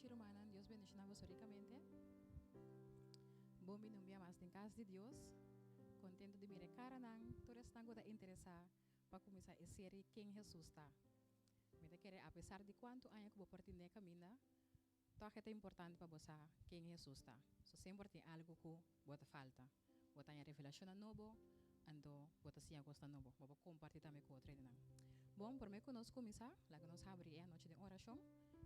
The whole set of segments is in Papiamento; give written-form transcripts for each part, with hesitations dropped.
nochi rumannan, Dios bendiciona boso ricamente. Bon bini un bia mas den cas di Dios. Contento di mira e caranan, tur esnan cu ta interesa pa cuminsa e serie Ken Jesus Ta. Mi ta kere apesar di cuanto aña cu bo por tin den e caminda, tog e ta importante pa bo sa ken Jesus ta. So semper tin algo cu bo ta falta. Bo ta haña revelacionnan nobo, anto bo ta siña cosnan nobo. Bo por comparti tambe cu otro hendenan. Bon, prome cu nos cuminsa, laga nos habri e anochi den oracion.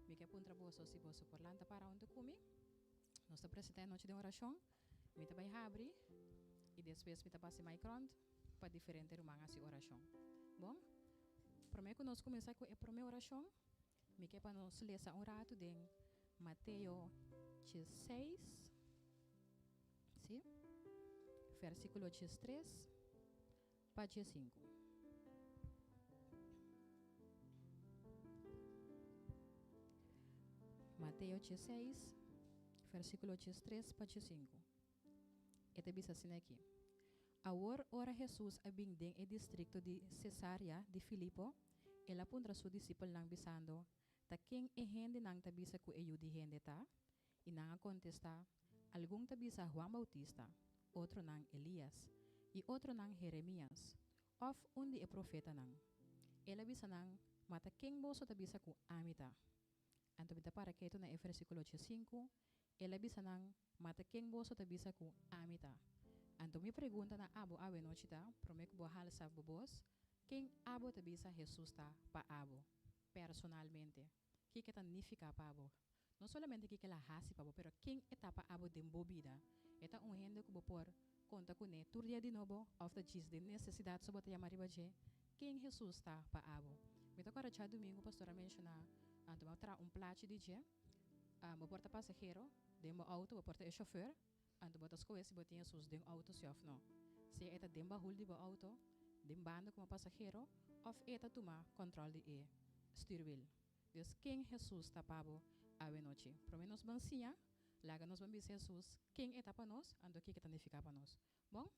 Mi ke puntra boso si boso por lanta para hunto cu mi. Nos ta presenta e anochi den oracion. Mi ta bay habri y despues mi ta pasa e mic rond pa diferente ruman haci oracion. Bon, prome cu nos cuminsa cu e prome oracion, Mi ke pa nos lesa un ratu den Mateo diesseis, sí, versíkulo diestres pa diesinku. Mateo diesseis, versíkulo diestres pa diesinku. E ta bisa asina aki, Awor ora Hesus a bin den e distrikto di Sesarea di Filipo, el a puntra su disipelnan bisando, Ta ken e hendenan ta bisa ku e Yu di hende ta? I nan a kontestá, Algun ta bisa Huan Boutista, otronan Elias, i otronan Jeremias, òf un di e profetanan. El a bisa nan, Ma ta ken boso ta bisa ku ami ta? Anto mi ta para ketu na e versíkulo diesinku, El a bisa nan, Ma ta ken boso ta bisa ku ami ta? Anto mi pregunta na abo awenochi ta, promé ku bo halsa bo bos, ken abo ta bisa Hesus ta pa abo, personalmente? Kiko e ta nifiká pa bo? No solamente kiko el a hasi pa bo, pero ken e ta pa abo den bo bida? E ta un hende ku bo por konta kuné tur dia di nobo òf ta djis den nesesidat so bo ta yama riba dje? Ken Hesus ta pa abo? Mi ta kòrda djadumingu pastor a menshoná, anto mi a traha un plachi di dje. Bo por ta pasahero den bo auto, bo por ta e chauffeur, anto bo ta scohe si bo tin Jesus den auto si of no. Sea e ta den bahul di bo auto, den banda como pasahero, of e ta tuma control di e stuurwiel. Dus ken Jesus ta pa bo awe nochi? Prome nos ban siña, laga nos ban bisa Jesus ken e ta pa nos, anto kiko e ta nifica pa nos. Bon,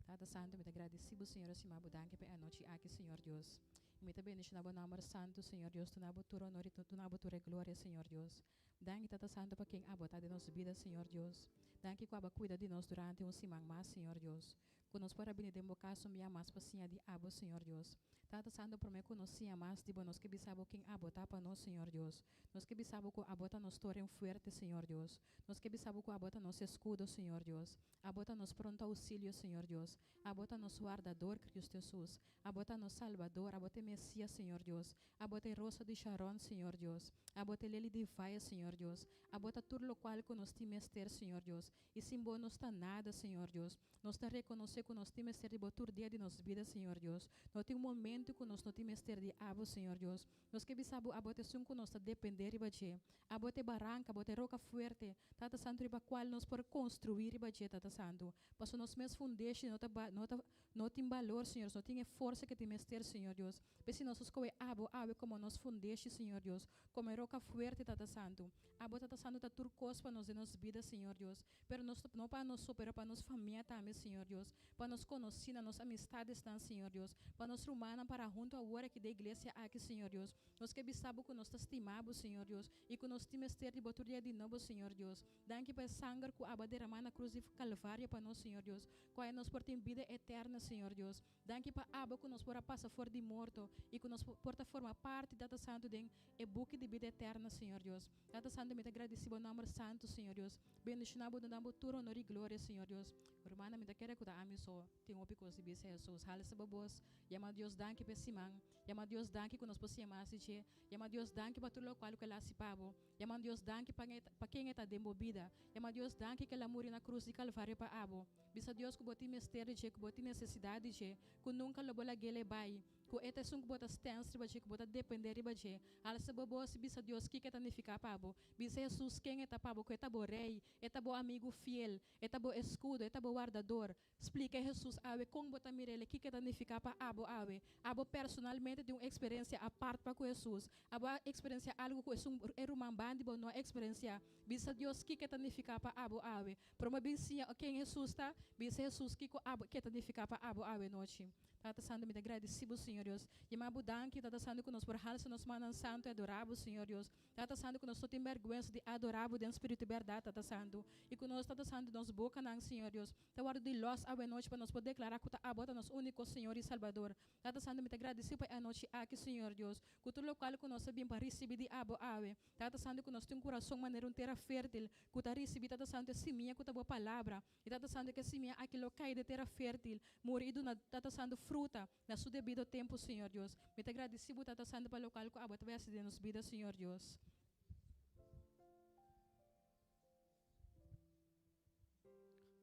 Tata Santu, mi ta gradisí Bo, Señor, stima Bo danki pa e anochi aki, Señor Dios. I mi ta bendishoná Bo nòmber santu, Señor Dios, duna Bo tur honor i duna Bo tur e gloria, Señor Dios. Danki, Tata Santu, pa ken Abo ta den nos bida, Señor Dios. Danki ku Abo a kuida di nos durante un siman mas, Señor Dios. Ku nos por a bini den Bo kas un bia mas pa siña di Abo, Señor Dios. Tata Santu, promé ku nos siña mas di Bo, nos ke bisa Bo ken Abo ta pa nos, Señor Dios. Nos ke bisa Bo ku Abo ta nos toren fuerte, Señor Dios. Nos ke bisa Bo ku Abo ta nos eskudo, Señor Dios. Abo ta nos pronto auxilio, Señor Dios. Abo ta nos wardador, Cristo Jesus. Abo ta nos Salbador, Abo ta e Mesias, Señor Dios. Abo ta e Rosa di Sharon, Señor Dios. Abo ta e Leli di Valle, Señor Dios. Abo ta tur locual cu nos tin mester, Señor Dios. Y sin Bo nos ta nada, Señor Dios. Nos ta reconoce cu nos tin mester di Bo tur dia di nos bida, Señor Dios. No tin un momento cu nos no tin mester di Abo, Señor Dios. Nos ke bisa Bo, Abo ta esun cu nos ta depende riba dje. Abo ta e baranca, Bo ta e roca fuerte, Tata Santu, riba cual nos por construi riba dje, Tata Santu. Pasobra nos mes fundeshi no ta no ta no tin balor, Señor, no tin e forsa ke tin mester, Señor Dios. P'esei nos a scohe Abo awe como nos fundeshi, Señor Dios, como e roca fuerte, Tata Santu. Abo, Tata Santu, ta tur cos pa nos den nos bida, Señor Dios. Pero nos no pa nos so, pero pa nos famia tambe, Señor Dios. Pa nos conocinan, nos amistadesnan, Señor Dios. Pa nos rumannan para hunto awor aki den iglesia aki, Señor Dios. Nos ke bisa Bo ku nos ta stima Bo, Señor Dios, i ku nos tin mester di Bo tur dia di nobo, Señor Dios. Danki pa e sanger ku abo a deramá na krus di Kalvario pa nos, Señor Dios, ku aya nos por tin bida eterno, Señor Dios. Danki pa abo ku nos por a pasa for di morto i ku nos por ta forma parti, Tata Santu, den e buki di bida eterno, Señor Dios. Tata Santu, mi ta gradisí Bo nòmber santu, Señor Dios. Bendishoná Bo, duna Bo tur honor i gloria, Señor Dios. Rumannan, mi ta kere ku ta ami so tin hopi kos di bisa Hesus. Halsa bo bos, yama Dios danki pa e siman. Yama Dios danki ku nos por siña mas di dje. Yama Dios danki pa tur lokual ku El a hasi pa bo. Yama Dios danki pa pa ken E ta den bo bida. Yama Dios danki ku El a muri na krus di Kalvario pa abo. Bisa Dios ku bo tin mester di dje, ku bo tin nesesidat di dje, ku nunka lo bo lag'El e bai, ku E ta esun ku bo ta stens riba dje, ku bo ta dependé riba dje. Alsa bo bos i bisa Dios kiko E ta nifiká pa bo. Bisa Hesus ken E ta pa bo, ku E ta bo Rei, E ta bo amigu fiel, E ta bo eskudo, E ta bo wardador. Splika Hesus awe kon bo ta mir'el i kiko e ta nifiká pa abo awe. Abo personalmente tin un eksperensia apart pa ku Hesus. Abo a eksperensiá algu ku esun e ruman bandi bo no a eksperensiá. Bisa Dios kiko e ta nifiká pa abo awe. Promé bin siña ken Hesus ta, bisa Hesus kiko abo ke ta nifiká pa abo awe nochi. Tata Santu, mi ta gradisí Bo, Señor Dios. Yama Bo danki, Tata Santu, ku nos por halsa nos mannan santu i adorá Bo, Señor Dios. Tata Santu, ku nos no tin bèrgwensa di adorá Bo den spiritu i bèrdat, Tata Santu. I ku nos, Tata Santu, nos bokanan, Señor Dios, ta wòrdu di lòs awenochi pa nos por deklará ku ta Abo ta nos úniko Señor i Salbador. Tata Santu, mi ta gradisí pa e anochi aki, Señor Dios, ku tur lokual ku nos a bin pa risibí di Abo awe. Tata Santu, ku nos tin un kurason manera un tera fértil, ku ta risibí, Tata Santu, e simia ku ta Bo Palabra. I Tata Santu, ku e simia aki lo kai den tera fértil, muri i duna Tata Santu fruta na su debido tempu, Señor Dios. Mi ta gradisí Bo, Tata Santu, pa lokual ku Abo ta bai hasi den nos bida, Señor Dios.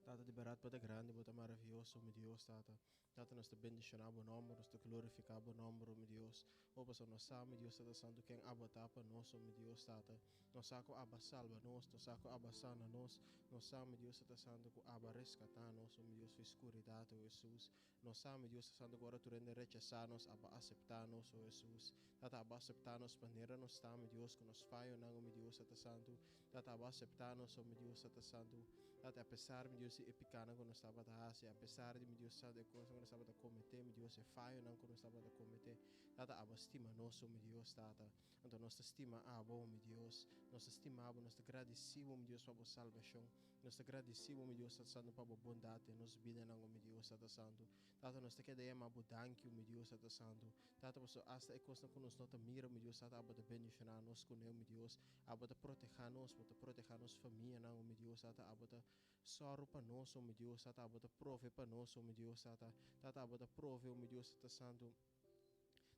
Tata, di bèrdat Bo ta grandi, Bo ta maravioso, mi Dios, Tata. Tata, nos ta bendishoná Bo nòmber, nos ta glorifiká Bo nòmber, o mi Dios. O pasobra nos sa, mi Dios Tata Santu, ken Abo ta pa nos, o mi Dios Tata. Nos sa ku Abo a salba nos, nos sa ku Abo a sana nos, nos sa, mi Dios Tata Santu, ku Abo a reskatá nos, o mi Dios, for e skuridat, o Hesus. Nos sa, mi Dios Tata Santu, ku ora tur hende rechasá nos, Abo a aseptá nos, o Hesus. Tata, Abo a aseptá nos manera nos ta, mi Dios, ku nos fayonan, o mi Dios Tata Santu. Tata, Abo a aseptá nos, o mi Dios Tata Santu. Tata, apesar, mi Dios, di e pikánan ku nos tabata hasi, apesar di, mi Dios Santu, e kosnan ku nos tabata kometé, mi Dios, e fayonan ku nos tabata kometé, Tata, Abo a stima nos, o mi Dios, Tata. Anto nos ta stima Abo, o mi Dios. Nos ta stima Bo, nos ta gradisí Bo, mi Dios, pa Bo salbashon. Nos ta gradisí Bo, mi Dios, Tata Santu, pa Bo bondat den nos bidanan, o mi Dios, Tata Santu. Tata, nos ta keda yama Bo danki, o mi Dios, Tata Santu. Tata, pasobra asta e kosnan ku nos no ta mira, mi Dios, Tata, Abo ta bendishoná nos kuné, o mi Dios. Abo ta protehá nos, Bo ta protehá nos famianan, o mi Dios, Tata, Abo ta sòru pa nos, o mi Dios, Tata, Abo ta prove pa nos, o mi Dios, Tata. Tata, Abo ta prove, o mi Dios, Tata Santu,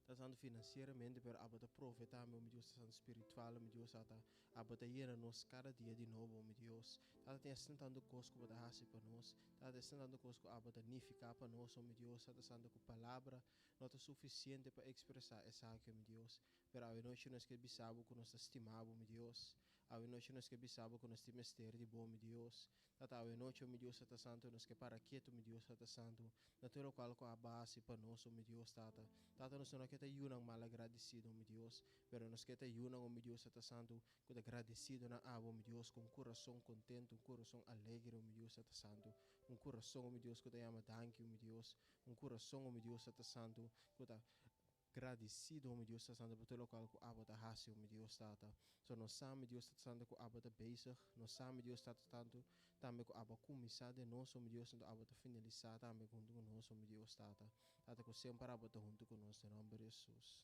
Tata Santu, finansieramente, pero Abo ta prove tambe, o mi Dios, Tata Santu, spiritual, o mi Dios, Tata. Abo ta yena nos kada dia di nobo, o mi Dios. Tata, tin asina tantu kos ku Bo ta hasi pa nos. Tata, asina tantu kos ku Abo ta nifiká pa nos, o mi Dios, Tata Santu, ku palabra no ta sufisiente pa ekspresá esaki, o mi Dios. Pero awe nochi nos ke bisa bo ku nos ta stima bo, mi Dios. Awe nochi nos ke bisa bo ku nos tin mester di bo, mi Dios. Tata, awe nochi, o mi Dios Tata Santu, nos ke para ketu, mi Dios Tata Santu, na tur lokual ku a hasi pa nos, o mi Dios Tata. Tata, nos no ke ta yunan malagradesido, o mi Dios, pero nos ke ta yunan, o mi Dios Tata Santu, ku ta gradesido na abo, mi Dios, ku un kurason kontentu, un kurason alegre, o mi Dios Tata Santu, un kurason, o mi Dios, ku ta yama danki, o mi Dios, un kurason, o mi Dios Tata Santu, ku ta Gradisido, o mi Dios ta Santu, pa tur lokual ku abo ta hasi, o mi Dios Tata. So nos sa, mi Dios Tata Santu, ku abo ta bezig. Nos sa, mi Dios Tata Santu, tambe ku abo a kuminsá den nos, o mi Dios, anto abo ta finalisá tambe huntu ku nos, o mi Dios Tata. Tata, ku semper abo ta huntu ku nos, den nòmber di Hesus.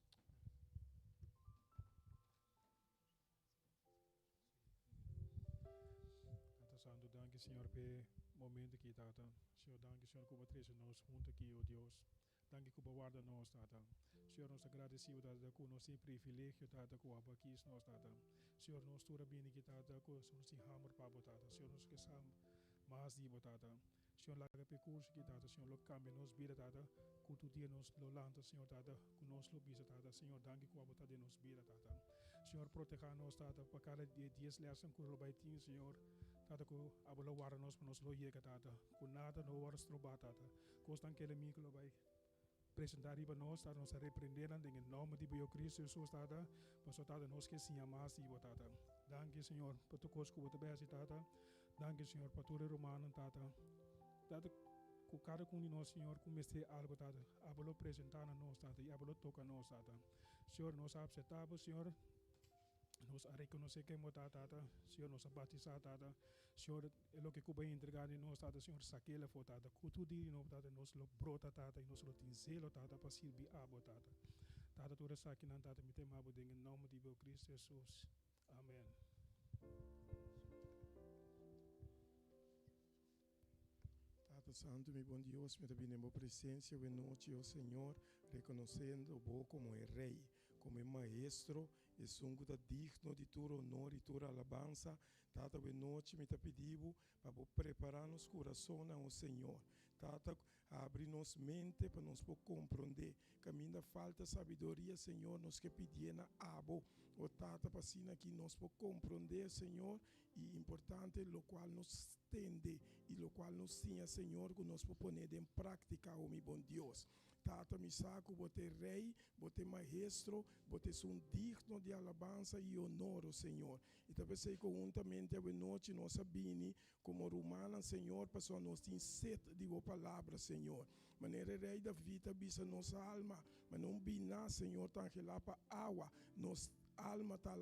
Tata Santu, danki Señor p'e momento aki, Tata. Señor, danki Señor ku bo a trese nos huntu aki, o Dios. Danki ku bo a warda nos, Tata. Señor, nos ta gradesido, Tata, ku nos tin e privilegio, Tata, ku abo a kis nos, Tata. Señor, nos tur a bini aki, Tata, ku nos tin hamber pa bo, Tata. Señor, nos ke sa mas di bo, Tata. Señor, laga p'e curso aki, Tata, Señor, lo cambia nos bida, Tata, cu tur dia nos lo lanta, Señor, Tata, cu nos lo bisa, Tata, Señor, danki cu abo ta den nos bida, Tata. Señor, proteha nos, Tata, pa cada di e dies lesnan cu lo bay tin, Señor, Tata, cu abo lo warda nos pa nos lo yega, Tata, cu nada no worde stroba, Tata. Cosnan cu enemigo lo bay presenta riba nos, Tata, nos ta reprende nan den e nomber di bo Cristo Jesus, Tata, pasobra, Tata, nos ke siña mas di bo, Tata. Danki, Señor, pa tur cos cu bo ta bay haci, Tata. Danki Señor pa tur e rumannan Tata. Tata ku kada kun di nos Señor ku mester algo Tata abo lo presenta na nos Tata i abo lo toka nos Tata. Señor nos a apsepta bo Señor nos a rekonosé ken bo ta Tata Señor nos a batisa Tata Señor e loke ku bo a entrega den nos Tata Señor sak'el afó Tata ku tur dia di nobo Tata nos lo brota Tata i nos lo tin zelo Tata pa sirbi abo Tata. Tata tur esakinan Tata mi ta yama bo den e nomber di bo Cristo Jesus. Amen. Tata Santu, mi bon Dios, mi ta bini den bo presencia awe nochi, o Señor, reconociendo bo como e Rey, como e Maestro, esun cu ta digno di tur honor y tur alabansa. Tata, awe nochi mi ta pidi bo pa bo prepara nos curasonnan, o Señor. Tata, Habri nos mente pa nos por komprondé. Kaminda falta sabiduria, Señor, nos ke pidié na Abo, o Tata, pa asina aki nos por komprondé, Señor, i importante lokual nos tende i lokual nos siña, Señor, ku nos por pon'é den práktika, o mi bon Dios. Tata, mi sa ku Bo ta e Rei, Bo ta e Maestro, Bo ta esun digno di alabansa i honor, o Señor. I ta p'esei ku huntamente awenochi nos a bini komo rumannan, Señor, pasobra nos tin set di Bo palabra, Señor. Manera e Rei David a bisa, Nos alma, manera un biná, Señor, ta anhelá pa awa, nos alma ta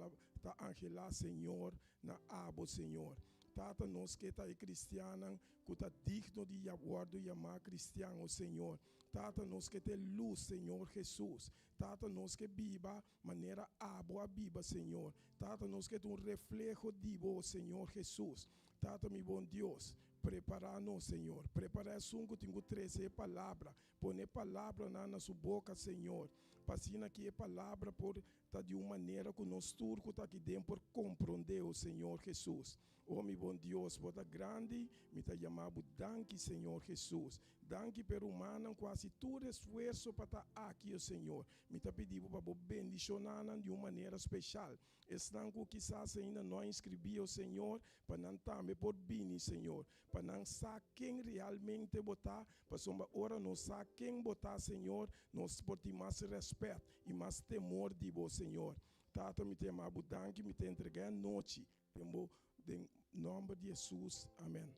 ta anhelá, Señor, na Abo, Señor. Tata, nos ke ta e kristiannan ku ta digno di wòrdu yamá kristian, o Señor. Tata, nos ke ta e lus, Señor Hesus. Tata, nos ke biba manera Abo a biba, Señor. Tata, nos ke ta un refleho di Bo, Señor Hesus. Tata, mi bon Dios, prepará nos, Señor. Prepará esun ku tin ku trese e palabra. Pone e palabranan na su boka, Señor, pa asina ki e palabra por ta di un manera ku nos tur ku ta aki den por komprondé, o Señor Hesus. O mi bon Dios, bo ta grandi, mi ta yama bo danki, Señor Hesus. Danki p'e rumannan ku hasi tur esfuerso pa ta aki, o Señor. Mi ta pidi bo pa bo bendishoná nan di un manera speshal. Esnan ku kisas ainda no a inskribí, o Señor, pa nan tambe por bini, Señor, pa nan sa ken realmente bo ta, pasobra ora nos sa ken bo ta, Señor, nos por tin mas rèspèt i mas temor di bo, Señor. Tata, mi ta yama bo danki, mi ta entregá e anochi den bo, den nòmber di Hesus. Amèn.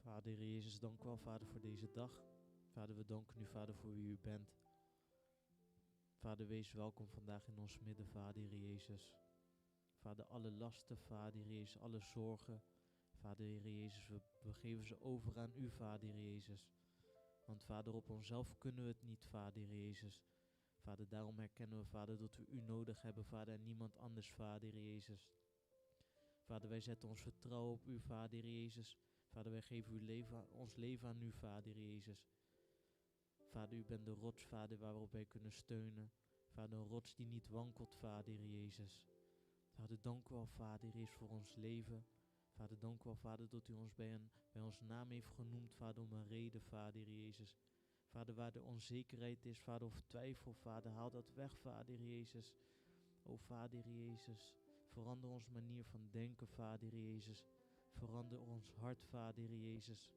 Vader Jezus, dank u wel, Vader, voor deze dag. Vader, we danken u, Vader, voor wie u bent. Vader, wees welkom vandaag in ons midden, Vader Jezus. Vader, alle lasten, Vader Jezus, alle zorgen. Vader Jezus, we, we geven ze over aan u, Vader Jezus. Want Vader, op onszelf kunnen we het niet, Vader Jezus. Vader, daarom herkennen we, Vader, dat we u nodig hebben, Vader, en niemand anders, Vader Jezus. Vader, wij zetten ons vertrouwen op u, Vader Jezus. Vader, wij geven uw leven, ons leven aan u, Vader Jezus. Vader, u bent de rots, Vader, waarop wij kunnen steunen. Vader, een rots die niet wankelt, Vader Jezus. Vader, dank u wel, Vader Jezus, voor ons leven. Vader, dank u wel, Vader, dat u ons bij, een, bij ons naam heeft genoemd, Vader, om een reden, Vader Jezus. Vader, waar de onzekerheid is, Vader, of twijfel, Vader, haal dat weg, Vader Jezus. O Vader Jezus, verander onze manier van denken, Vader Jezus. Verander ons hart, Vader Jezus.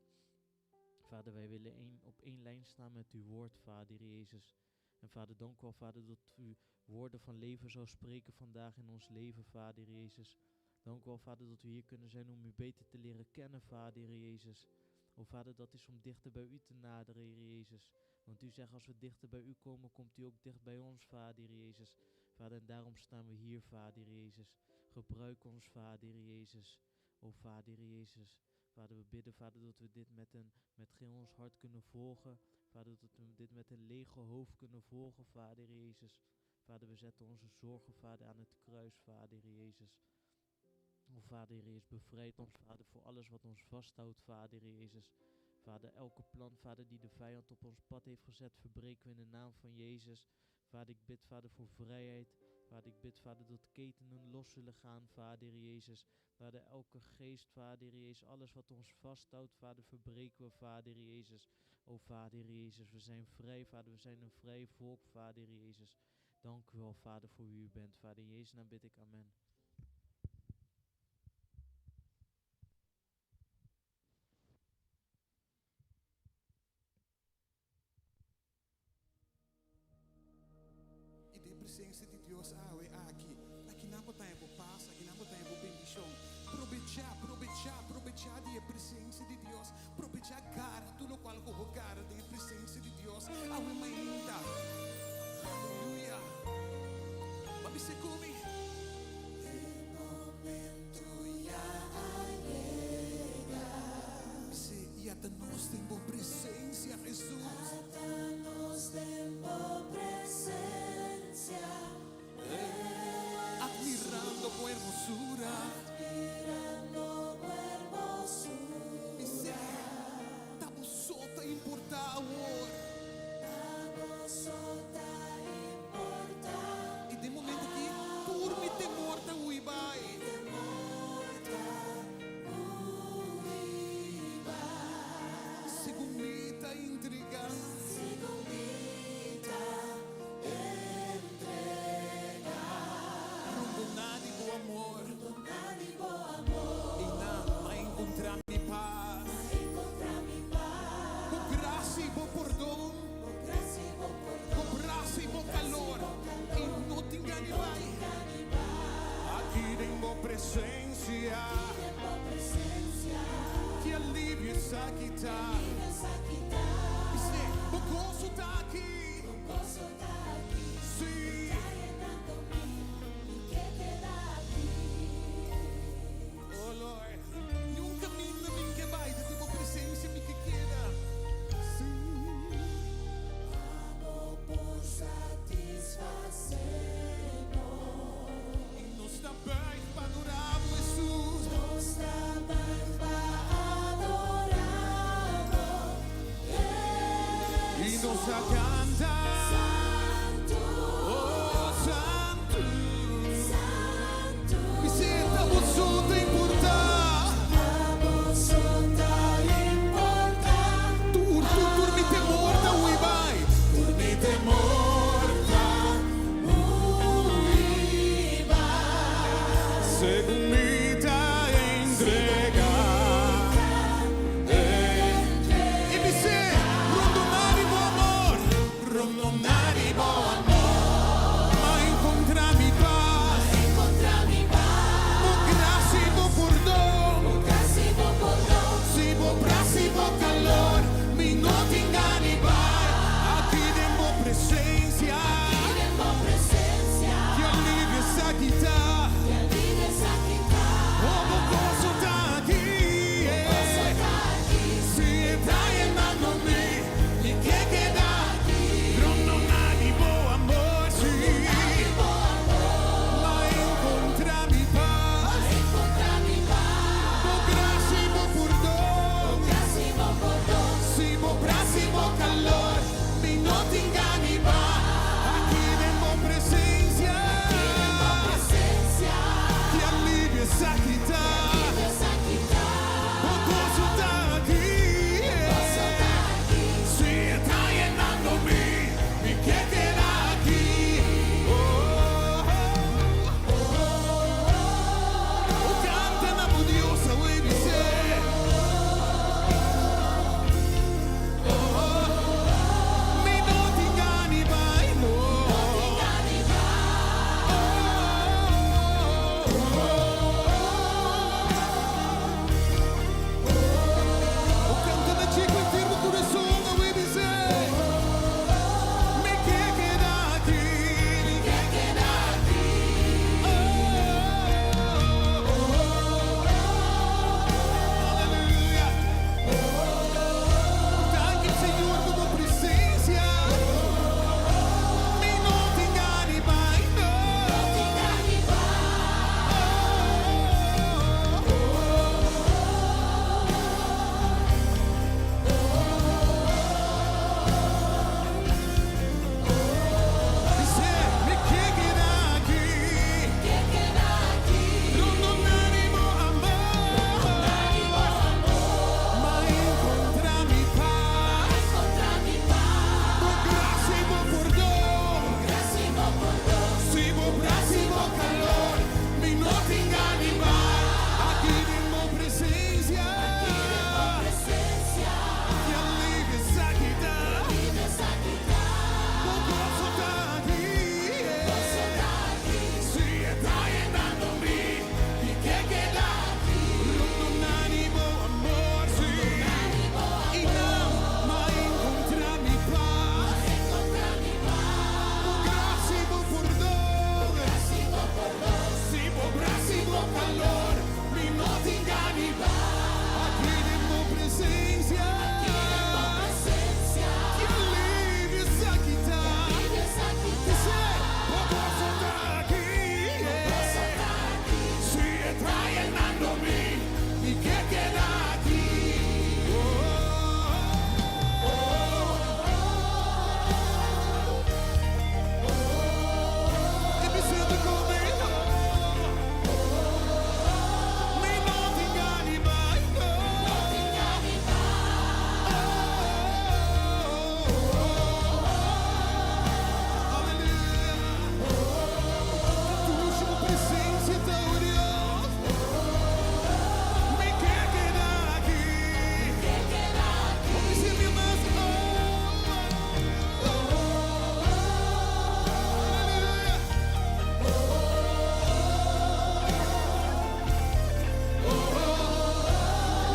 Vader, wij willen één, op één lijn staan met uw woord, Vader Jezus. En Vader, dank u wel, Vader, dat u woorden van leven zou spreken vandaag in ons leven, Vader Jezus. Dank u wel, Vader, dat we hier kunnen zijn om u beter te leren kennen, Vader Jezus. O Vader, dat is om dichter bij u te naderen, Heer Jezus. Want u zegt, als we dichter bij u komen, komt u ook dicht bij ons, Vader Jezus. Vader, en daarom staan we hier, Vader Jezus. Gebruik ons, Vader Jezus. O Vader Jezus. Vader, we bidden, Vader, dat we dit met, een, met geheel ons hart kunnen volgen. Vader, dat we dit met een lege hoofd kunnen volgen, Vader Jezus. Vader, we zetten onze zorgen, Vader, aan het kruis, Vader Jezus. O Vader Jezus, bevrijd ons, Vader, voor alles wat ons vasthoudt, Vader Jezus. Vader, elke plan, Vader, die de vijand op ons pad heeft gezet, verbreken we in de naam van Jezus. Vader, ik bid, Vader, voor vrijheid. Vader, ik bid, Vader, dat ketenen los zullen gaan, Vader Jezus. Vader, elke geest, Vader Jezus, alles wat ons vasthoudt, Vader, verbreken we, Vader Jezus. O Vader Jezus, we zijn vrij, Vader, we zijn een vrij volk, Vader Jezus. Dank u wel, Vader, voor wie u bent. Vader, in Jezus naam bid ik, amen. I den presensia di Dios awe aki, akinan bo ta haña bo pas, akinan bo ta haña bo bendishon. Probechá, probechá, probechá di e presensia di Dios. Probechá gara tur lokual ku bo gara den e presensia di Dios awe mainta. Aleluya! Bo a bisa ku mi? E momento ya a yega. Bis'é, I ata nos den bo presensia, Hesus. Ata nos den bo presensia, Admirando bo hermosura. Admirando bo hermosura. Bis'é, Ta bo so ta importá awor. Ta bo so ta importá. I den momento aki tur mi temor ta hui bai. Temor ta hui bai. a canta. Oh, santo. Bis'e ta bo so ta importa. Tur, tur, tur mi temor ta hui bai. Tur mi temor ta hui bai. Segun mi ta entrega. I bis'e, rondoná di bo amor. Rondoná di bo amor. M'a encontra mi paz. Bo gracia i bo pordon. Si bo brasa i bo calor, mi no tin gan'i bai. Aki den bo presencia. Ki alivio esaki ta. Oh, bo goso ta aki. Si e ta yenando mi, mi ke keda. Rondoná di bo amor, si. M'a encontra mi paz. Bo gracia i bo pordon. Si bo brasa i bo calor, mi no tin gan'i bai. Aki den bo presencia. Ki alivio esaki ta. Bo goso ta aki. Si e ta yenando mi, mi ke keda aki. Oh, oh, oh, canta na bo Dios, awe bis'e. Oh, mi no tin gan'i bai, no. Oh, canta na chico henter bo curason, awe bis'e. Mi ke keda aki, mi ke keda aki. Oh, aleluya. Danki, Señor, pa bo presencia. Mi no tin gan'i bai, no. Bis'e, mi ke keda aki. Rondoná di bo amor. M'a encontra mi paz. Bo gracia i bo pordon. Si bo brasa i bo calor, mi no tin gan'i bai. Aki den bo presencia. Ki alivio esaki ta. Bo goso ta aki. Si e ta yenando mi, mi ke keda. Rondoná di bo amor, si. I nan, m'a encontra mi paz. Bo gracia i bo pordon. Si bo brasa i bo calor, mi no tin gan'i bai. Aki den bo presencia. Ki alivio esaki ta. Bis'e, bo goso ta aki. Si e ta yenando mi, mi ke keda aki. Oh. I mi sinti conmigo. Mi no tin gan'i bai, no. Oh, aleluya. Dushi bo presencia ta, oh Dios. Mi ke keda aki. Mi sinti mas. Oh, aleluya.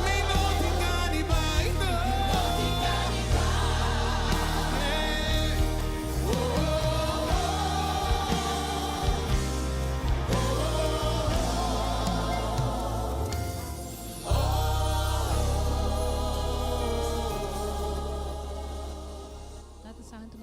Mi no tin gan'i bai, no. Hey. Oh.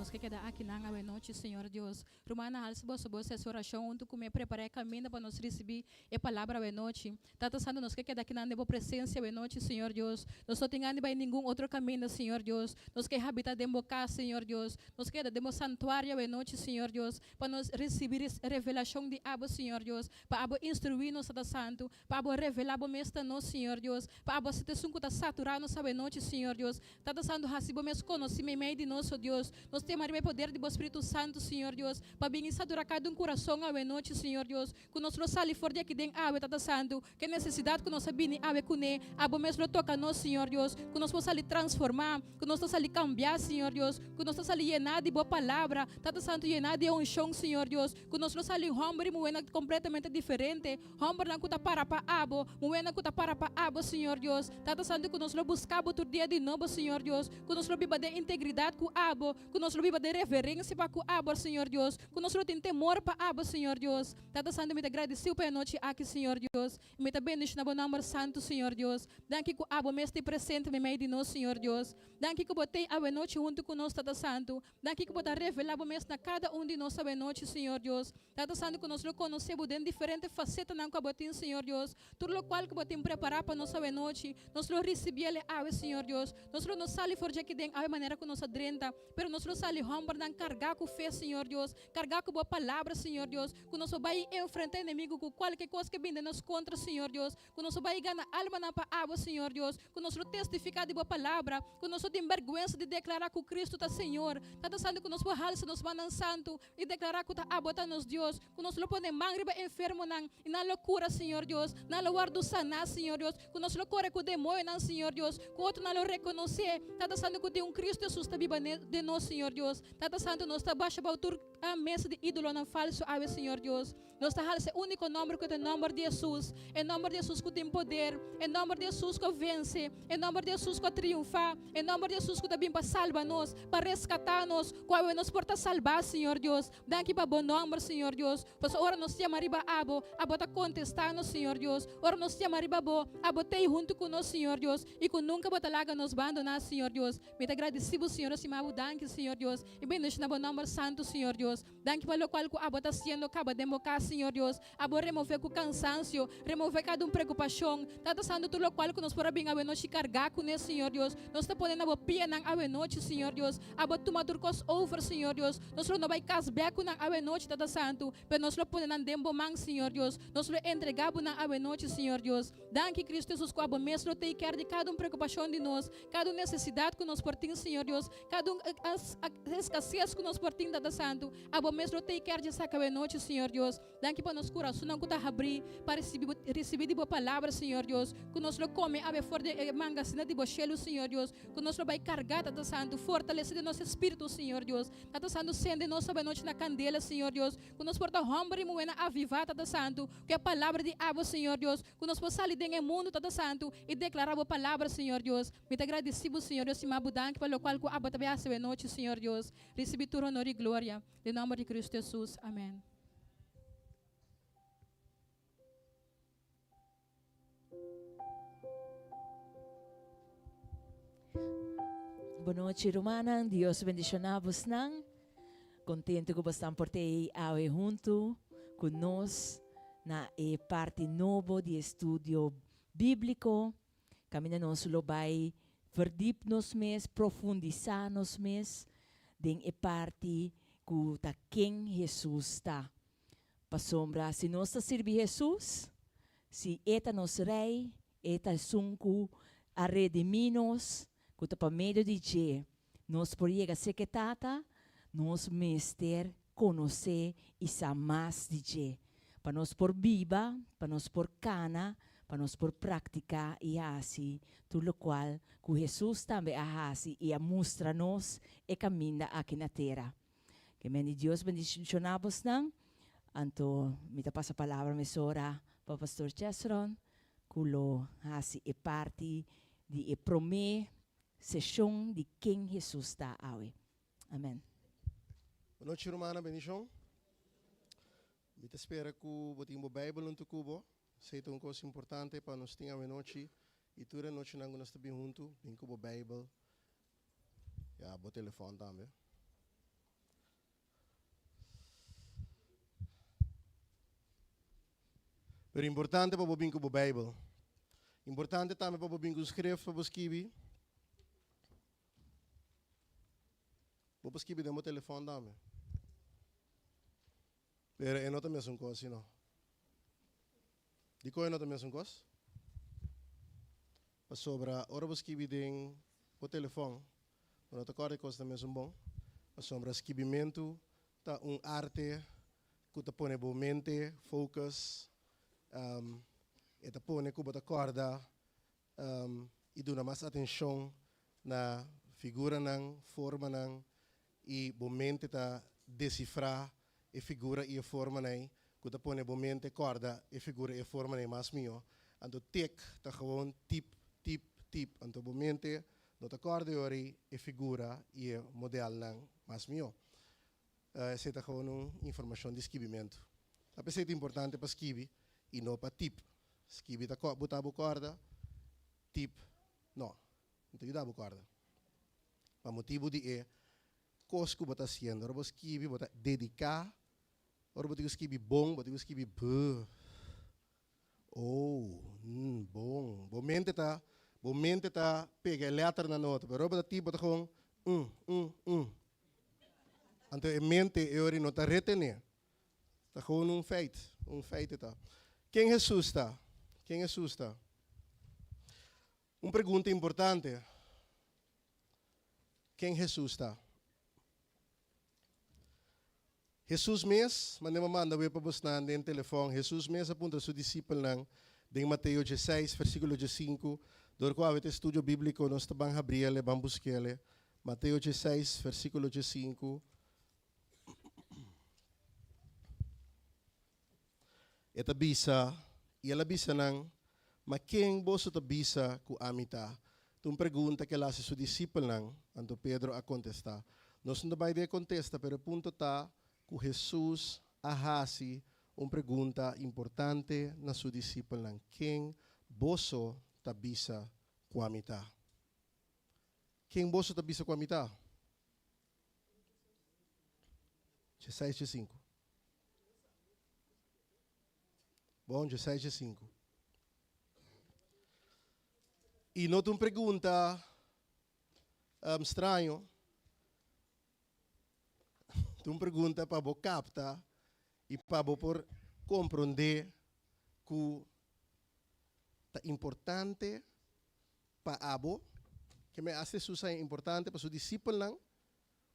Nos ke keda akinan awe nochi, Señor Dios. Rumannan, halsa boso bos hasi orashon huntu ku mi. Prepará e kaminda pa nos risibí e Palabra awe nochi. Tata Santu, nos ke keda akinan den Bo presensia awe nochi, Señor Dios. Nos no tin gana di bai ningun otro kaminda, Señor Dios. Nos ke habitá den Bo kas, Señor Dios. Nos ke keda den Bo santuario awe nochi, Señor Dios, pa nos risibí revelashon di Abo, Señor Dios, pa Abo instruí nos, Tata Santu, Pa Bo revelá Bo mes ta nos, Señor Dios. Pa Abo ta esun ku ta saturá nos awenochi, Señor Dios. Tata Santu, hasi Bo mes konosí meimei di nos, o Dios. Nos tema riba e poder di Bo Spiritu Santu, Señor Dios, pa bin i saturá kada un kurason awenochi, Señor Dios. Ku nos lo sali for di aki den awe, Tata Santu, ku e nesesidat ku nos a bini awe kuné, Abo mes lo toka nos, Señor Dios. Ku nos por sali transformá, ku nos ta sali kambiá, Señor Dios. Ku nos ta sali yená di Bo Palabra, Tata Santu, yená di e unshon, Señor Dios. Ku nos lo sali hòmber i muhénan kompletamente diferente. Hòmbernan ku ta para pa Abo, muhénan ku ta para pa Abo, Señor Dios. Tata Santu, ku nos lo buska Bo tur dia di nobo, Señor Dios. Ku nos lo biba den integridat ku Abo, ku nos lo biba den reverensia pa ku Abo, Señor Dios. Ku nos lo tin temor pa Abo, Señor Dios. Tata Santu, mi ta gradisiu pa e nochi aki, Señor Dios. I mi ta bendishoná Bo nòmber santu, Señor Dios. Danki ku Abo mes ta presente meimei di nos, Señor Dios. Danki ku Bo t'ei awenochi huntu ku nos, Tata Santu. Danki ku Bo ta revelá Bo mes na kada un di nos awenochi, Señor Dios. Tata Santu, ku nos lo konosé Bo den diferente fasetanan ku Abo tin, Señor Dios. Tur lokual ku Bo tin prepará pa nos awenochi, nos lo risibié awe, Señor Dios. Nos lo no sali for djaki den awe manera ku nos a drenta, pero nos lo sali hòmbernan kargá ku fe, Señor Dios, kargá ku Bo Palabra, Señor Dios, ku nos lo bai enfrentá enemigu ku kualke kos ke bin den nos kontra, Señor Dios. Ku nos lo bai gana almanan pa Abo, Señor Dios, ku nos lo testifiká di Bo Palabra, ku nos no tin bèrgwensa di deklará ku Kristu ta Señor. Tata Santu, ku nos por halsa nos mannan santu i deklará ku ta Abo ta nos Dios, ku nos lo pone man riba enfermonan i nan lo kura, Señor Dios, nan lo wòrdu saná, Señor Dios, ku nos lo kore ku demoñonan, Señor Dios, ku otronan lo rekonosé, Tata Santu, ku tin un Kristu Hesus ta biba den nos, Señor Dios. Tata Santu, nos ta basha bou tur mesa di ídolonan falsu awe, Señor Dios. Nos ta halsa e úniko nòmber ku ta e nòmber di Hesus, e nòmber di Hesus ku tin poder, e nòmber di Hesus ku a vense, e nòmber di Hesus ku a triunfá, e nòmber di Hesus ku ta bin pa salba nos, pa reskatá nos, ku awe nos por ta salbá, Señor Dios. Danki pa Bo nòmber, Señor Dios, pasobra ora nos yama riba Abo, Abo ta kontestá nos, Señor Dios. Ora nos yama riba Bo, Abo t'ei huntu ku nos, Señor Dios, i ku nunka Bo ta laga nos bandoná, Señor Dios. Mi ta gradisí Bo, Señor, así mi a Bo danki, Señor Dios, i bendishoná Bo nòmber santu, Señor Dios. Danki pa lokual ku abo ta hasiendo kaba den bo kas, Señor Dios. Abo remové ku kansansio, remové kada un preokupashon. Tata Santu, tur lokual ku nos por a bin awenochi kargá kuné, Señor Dios, nos ta pone na bo pianan awenochi, Señor Dios. Abo tuma tur kos over, Señor Dios. Nos lo no bai kas bèk ku nan awenochi, Tata Santu, pero nos lo pone nan den bo man, Señor Dios. Nos lo entregá bo nan awenochi, Señor Dios. Danki, Cristo Jesus, ku abo mes lo tei kèr di kada un preokupashon di nos, kada un nesesidat ku nos por tin, Señor Dios. Kada un eskases ku nos por tin, Tata Santu, Abo mes lo tei ker dje saka awe nochi, Señor Dios. Danki pa nos kurasonnan ku ta habrí pa risibí bo, risibí di Bo Palabra, Señor Dios. Ku nos lo kome awe for di e mangasina di Bo shelu, Señor Dios. Ku nos lo bai kargá, Tata Santu, fortalesé den nos espíritu, Señor Dios. Tata Santu, sende nos awe nochi na kandela, Señor Dios. Ku nos por ta hòmber i muhénan avivá, Tata Santu, ku e Palabra di Abo, Señor Dios. Ku nos por sali den e mundu, Tata Santu, i deklará Bo Palabra, Señor Dios. Mi ta gradisí Bo, Señor Dios, i ma Bo danki pa lokual ku Abo ta bai hasi awe nochi, Señor Dios. Risibí tur honor i gloria. Den nòmber di Kristu Hesus. Amèn. Bon nochi rumannan, Dios bendiciona bosnan. Contento cu bosnan por ta ei awe hunto cu nos na e parti nobo di estudio biblico. Caminda nos lo bay verdiep nos mes, profundisa nos mes den e parti cu ta ken Hesus ta. Pasobra si nos ta sirbi Hesus, si E ta nos Rey, E ta esun cu a redimi nos, cu ta pa medio di dje nos por yega serca e Tata, nos mester conoce y sa mas di dje, pa nos por biba, pa nos por cana, pa nos por practica y haci tur locual cu Hesus tambe a haci y a mustra nos e caminda aki na tera. Ke men di Dios bendiciona bosnan. Anto mi ta pasa palabra mesora pa Pastor Chesron cu lo haci e parti di e prome sesion di ken Hesus ta awe. Amen. Bon nochi rumannan, bendicion. Mi ta spera cu bo tin bo Bijbel hunto cu bo. Esey ta un cos importante pa nos tin awe nochi y tur e nochinan cu nos ta bin hunto, bin cu bo Bijbel. Ya, bo telefòn tambe. Pero importante pa bo bin ku bo Beibel. Importante tambe pa bo bin ku un script pa bo skibi. Bo por skibi den bo telefòn tambe. Pero e no ta mesun kos, si no? Dikon e no ta mesun kos? Pasobra ora bo skibi den bo telefòn, bo no ta kòrda e kos ta mesun bon. Pasobra skibimentu ta un arte ku ta pone bo mente focus, e ta pone ku bo ta kòrda i duna mas atenshon na figuranan, formanan i bo mente ta desifrá e figura i e formanan ei ku ta pone bo mente kòrda e figura i e formanan ei mas mihó. Anto tik ta gewoon tip, tip, tip. Anto bo mente no ta kòrda e ora ei e figura i e modelnan mas mihó. Esei ta gewoon un informashon di skibimentu. Ta p'esei ta importante pa skibi i no pa tip. Skibi ta buta bo kòrda, tip no. No ta yuda bo kòrda. Pa motibu di e kos ku bo ta hasiendo. Ora bo skibi bo ta dediká. Ora bo tin ku skibi bon, bo tin ku skibi b, o, n, bon. Bo mente ta, bo mente ta pega e lèternan na otro. Pero ora bo ta tip bo ta gewoon n, n, n. Anto e mente e ora no ta retené. Ta gewoon un feit, un feit e ta. Ken Hesus ta? Ken Hesus ta? Un pregunta importante. Ken Hesus ta? Hesus mes, manera mi a manda web pa bosnan den telefòn, Hesus mes a puntra su disipelnan den Mateo dieseis, versíkulo diesinku, dor ku awe ta e studio bíbliko, nos ta ban habriel e, ban buskel e. Mateo dieseis, versíkulo diesinku. E ta bisa, I el a bisa nan, Ma ken boso ta bisa ku ami ta? Ta un pregunta ku el a hasi su disipelnan. Anto Pedro a kontestá. Nos no ta bai den e kontesta, pero e punto ta ku Hesus a hasi un pregunta importante na su disipelnan, Ken boso ta bisa ku ami ta? Ken boso ta bisa ku ami ta? Djeseis djesinku. Bon, djeseis djesinku. I no ta un pregunta um, straño. Ta un pregunta pa bo kapta i pa bo por komprondé ku ta importante pa abo, ke me hasta Hesus a importante pa su disipelnan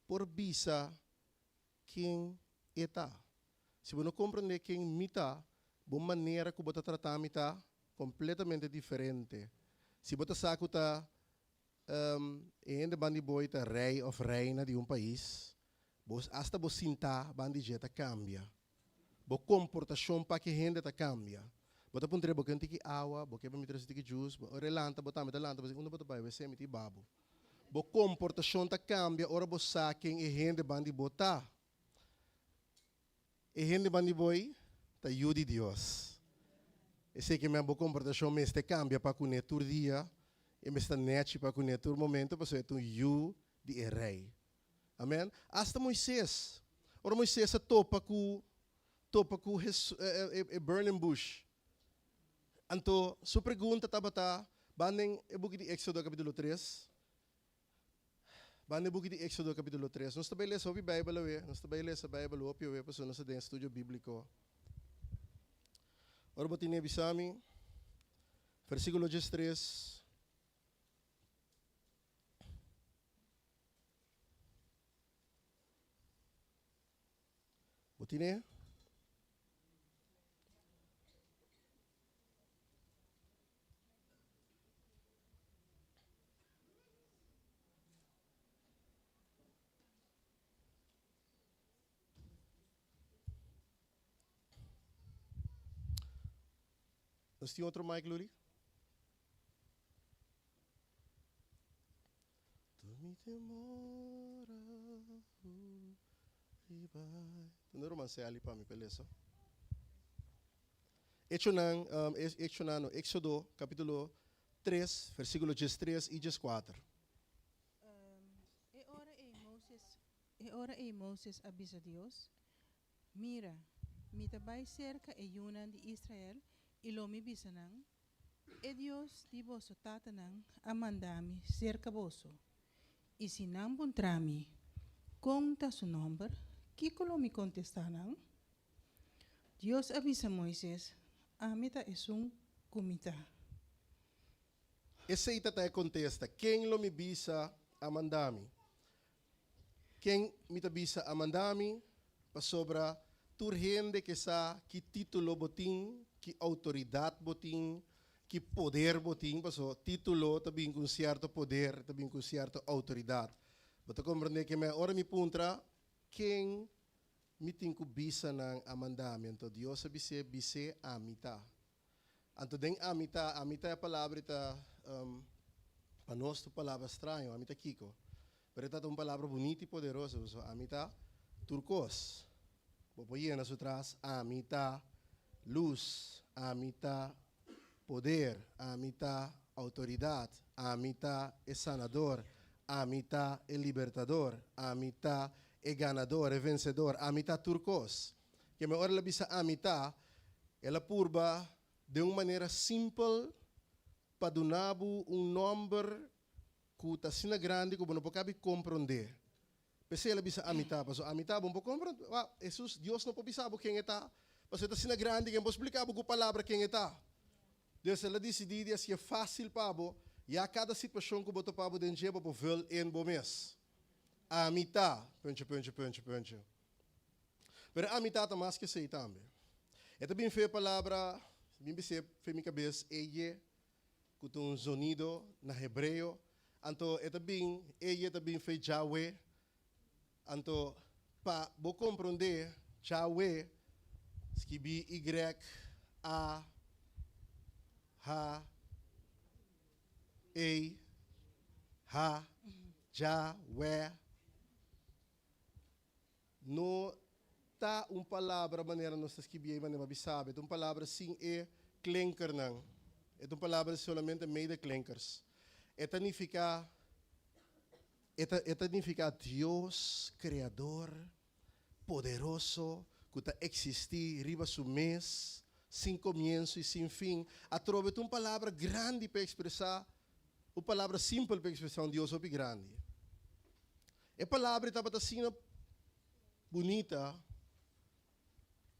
por bisa ken e ta. Si bo no komprondé ken mi ta, bo manera ku bo ta trata mi ta kompletamente diferente. Si bo ta sa ku ta e hende bandi bo ei ta rei òf reina di un pais, bo asta bo sintá bandi dje ta kambia. Bo komportashon pa ki hende ta kambia. Bo ta puntr'é, bo ke un tiki awa, bo ke pa mi trese un tiki jus, bo ora e lanta bo tambe ta lanta, bo si unda bo ta bai, wesé mi tin babo. Bo komportashon ta kambia ora bo sa ken e hende bandi bo ta. E hende bandi bo ei ta yu di Dios. Esei ke men bo komportashon mester kambia pa kuné tur dia, e mester ta nèchi pa kuné tur momento pasobra e ta un yu di e Rei. Amen. Asta Moises, ora Moises a topa ku topa ku Hesu e e burning bush, anto su pregunta tabata, ban den e buki di Éxodo kapítulo tres, ban den e buki di Éxodo kapítulo tres, nos ta bai lesa hopi Beibel awe, nos ta bai lesa Beibel hopi awe pasobra nos ta den estudio bíbliko. Ora bo tene bisa mi, versíkulo diestres. Bo tine? Nos tin otro mic, Luli? Tur mi temor a hui bai. Tende ruman Sally pa mi pa lesa. Echonan, um, Echonan no, Éxodo capítulo 3, versículo 13 y 14. Um, e ora ei Moses, e ora ei Moses a bisa Dios, Mira, mi ta bai serka e yunan di Israel. I lo mi bisa nan, E Dios di boso tatanan a manda mi serka boso. I si nan puntra mi, Kon ta su nòmber? Kiko lo mi kontestá nan? Dios a bisa Moises, Ami ta esun ku mi ta. Esei ta ta e kontesta, Ken lo mi bisa a manda mi? Ken mi ta bisa a manda mi? Pasobra tur hende ke sa ki título bo tin, ki outoridat bo tin, ki poder bo tin, paso título ta bin ku un sierto poder, ta bin ku un sierto outoridat. Bo ta komprendé ke me ora mi puntra, Ken mi tin ku bisa nan a manda mi? Anto Dios a bis'é, Bis'é, Ami ta. Anto den ami ta, ami ta e palabra ta pa nos ta un palabra straño, ami ta kiko? Pero e ta ta un palabra bunita i poderoso, pasobra ami ta tur kos. Bo por yena su tras, ami ta lus, ami ta poder, ami ta outoridat, ami ta e sanador, ami ta e libertador, ami ta e ganador, e vensedor, ami ta tur kos. Keme ora el a bisa ami ta, el a purba den un manera simpel pa duna bo un nòmber ku ta asina grandi ku bo no por kabi komprondé. P'esei el a bisa ami ta, pasobra ami ta bo no por komprondé. Wak, Hesus, Dios no por bisa bo ken e ta, pasobra e ta asina grandi ku e no por splika bo ku palabra ken e ta. Dus el a disidí di hasié fásil pa bo, ya kada situashon ku bo topa bo den dje bo por vul in bo mes. Ami ta, puntje, puntje, puntje, puntje. Pero ami ta ta mas ke esei tambe. E ta bin fe palabra, bin bis'é fe mi kabes, eye, ku ta un zonido na hebreo. Anto e ta bin, eye ta bin fe Jahwe. Anto pa bo komprondé Jahwe, skibí Y, A, H, E, H, Jahwe. No ta un palabra manera nos ta skibié i manera bo sabi. E ta un palabra sin e klinkernan. E ta un palabra solamente medeklinkers. E ta nifiká, e ta, e ta nifiká Dios Kreador, poderoso, ku ta eksistí riba su mes, sin komienso i sin fin. Atrobe ta un palabra grandi pa ekspresá, un palabra simpel pa ekspresá un Dios hopi grandi. E palabra ei tabata asina bunita,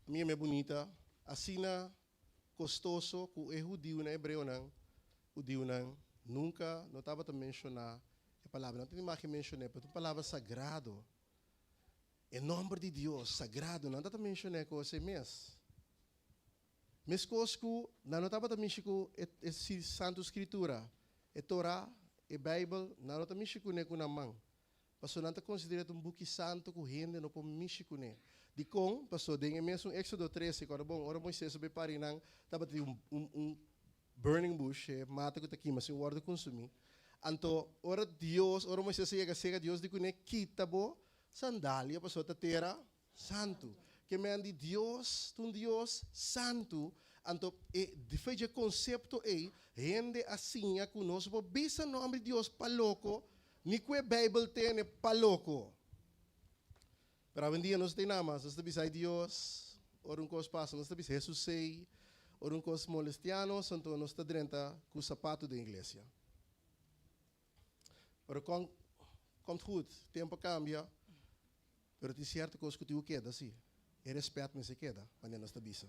mi yam'é bunita, asina kostoso ku e hudiunan, hebreonan, hudiunan nunka no tabata menshoná e palabra. Nan ta tin mag menshon'é, pero ta un palabra sagrado. E nòmber di Dios sagrado, nan tabata menshon'é kos ei mes. Meskos ku nan no tabata mishi ku e Santu Skritura, e Torá, e Beibel, nan no ta mishi kuné ku nan man, pasobra nan ta konsider'é ta un buki santu ku hende no por mishi kuné. Dikon? Pasobra den e mesun Éksodo trese, kòrda bon, ora Moisés a bai pari nan, tabatin un un un burning bush, e mata ku ta kima sin wòrdu kunsumí. Anto, ora Dios, ora Moisés a yega serka Dios di kuné, Kita bo sandalia, pasobra ta tera Santu. Ke men di Dios ta un Dios santu, anto e fe dje konsepto ei hende a siña ku nos por bisa nòmber di Dios pa loko, ni ku e Beibel tene pa loko. Pero awendia nos ta nada mas, nos ta bisa ai Dios, ora un kos pasa nos ta bisa Hesus ei, ora un kos molestia nos anto nos ta drenta ku sapatu den iglesia. Pero kon komt goed, tempo a cambia, pero tin cierto cos cu tin cu keda si. E respet mester keda, manera nos ta bisa.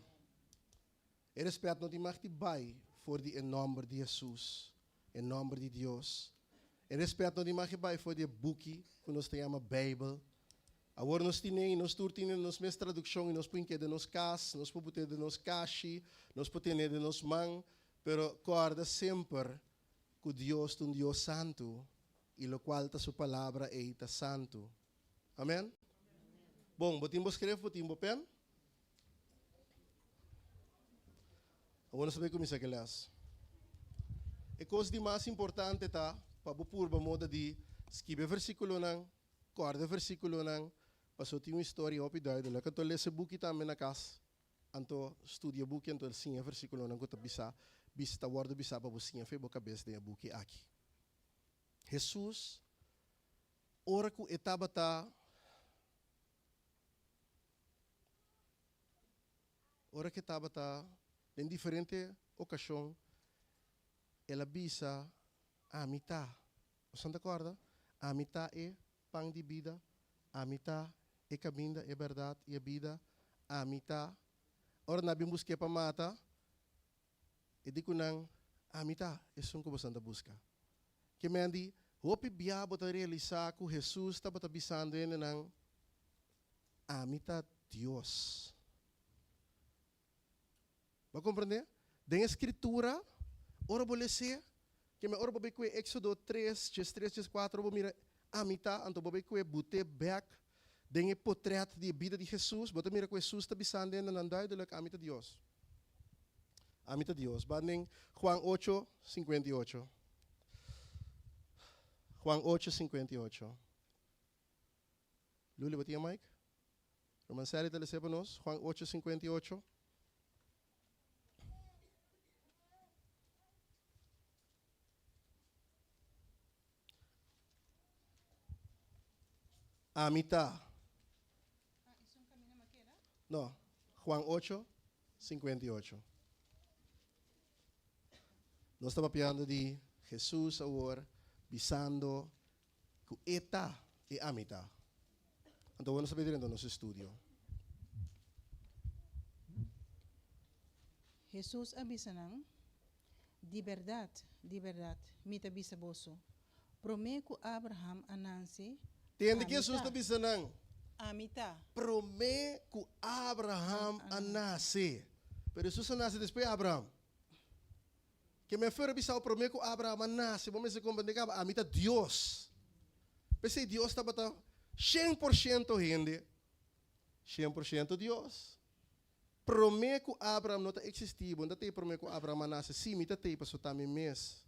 E respet no tin mag di bay for di e nomber di Jesus, e nomber di Dios. E respet no tin mag di bay for di e buki cu nos ta yama Bijbel. Awor nos tine y nos tur tine nos mes traduccion y nos por hink'e den nos cas, nos por but'e den nos cashi, nos por tene den nos man, pero corda semper Ku Dios ta un Dios santu i lokual ta su palabra ei ta santu. Amen? Bon, bo tin bo skref, bo tin bo pen? Awor nos ta bai kuminsá ku e lès. E kos di mas importante ta pa bo purba moda di skibi e versíkulonan, kòrda e versíkulonan, pasobra tin un historia hopi duidelik. Anto lesa e buki tambe na kas. Anto studia buki anto el siña versikulonan ku ta bisa bisa ta wòrdu bisá pa bo siña fe bo kabes den e buki aki. Hesus ora ku e tabata ora ku e tabata. Den diferente okashon el a bisa, Ami ta. Boso ta kòrda? Ami ta e pan di bida, ami ta e kaminda, e bèrdat i e bida, ami ta. Ora nan a bin busk'é pa mata, e di ku nan, Ami ta esun ku boso ta buska. Ke men di, hopi bia bo ta realisá ku Hesus tabata bisando hendenan, Ami ta Dios. Bo a komprendé? Den e Skritura, ora bo les'é, ke men ora bo bai kue Éksodo tres, djestres, djeskuater, bo mira Ami ta, anto bo bai kue but'é bèk den e potrèt di e bida di Hesus, bo ta mira ku Hesus ta bisando hendenan duidelik, Ami ta Dios. Ami ta Dios. Ban den Juan ocho, 58. Juan ocho, 58. Luli, bo tin e mic? Ruman Sally ta lese pa nos, Juan ocho, 58. Ami ta. No, Juan ocho, 58. Nos ta papiando di Jesus awor, bisando ku e ta e ami ta. Anto awor nos ta bay drenta nos estudio. Hesus a bisa nan, Di bèrdat, di bèrdat, mi ta bisa boso, promé ku Abraham a nanse, Tende ami ki Hesus ta. ta bisa nan? Ami ta. Promé ku Abraham a nase. Pero Hesus a nase despues Abraham. Ke mi a fera bisao promé ku Abraham a nase, bo mester komprendé kaba, ami ta Dios. P'esei Dios tabata 100% hende, 100% Dios. Promé ku Abraham no ta eksistí, bo no ta tei promé ku Abraham a nase? Sí, mi ta tei, pasobra ta mi mes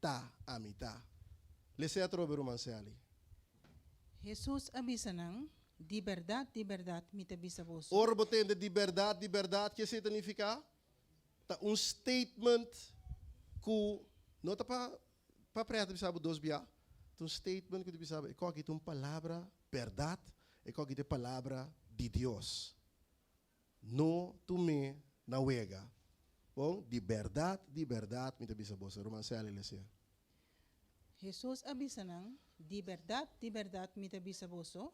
ta, ami ta. Les'é atrobe, ruman Sally. Hesus a bisa nan, Di bèrdat, di bèrdat, mi ta bisa boso. Ora bo tende di bèrdat, di bèrdat, ke esei ta nifiká? Ta un statement ku no ta pa pa prèt bisa bo dos bia, ta un statement ku ta bisa bo e kòki ta un palabra bèrdat, e kòki ta e palabra di Dios. No tum'é na wega. Bon, di bèrdat, di bèrdat mi ta bisa boso, ruman Sally lesié. Hesus a bisa nan, Di bèrdat, di bèrdat mi ta bisa boso,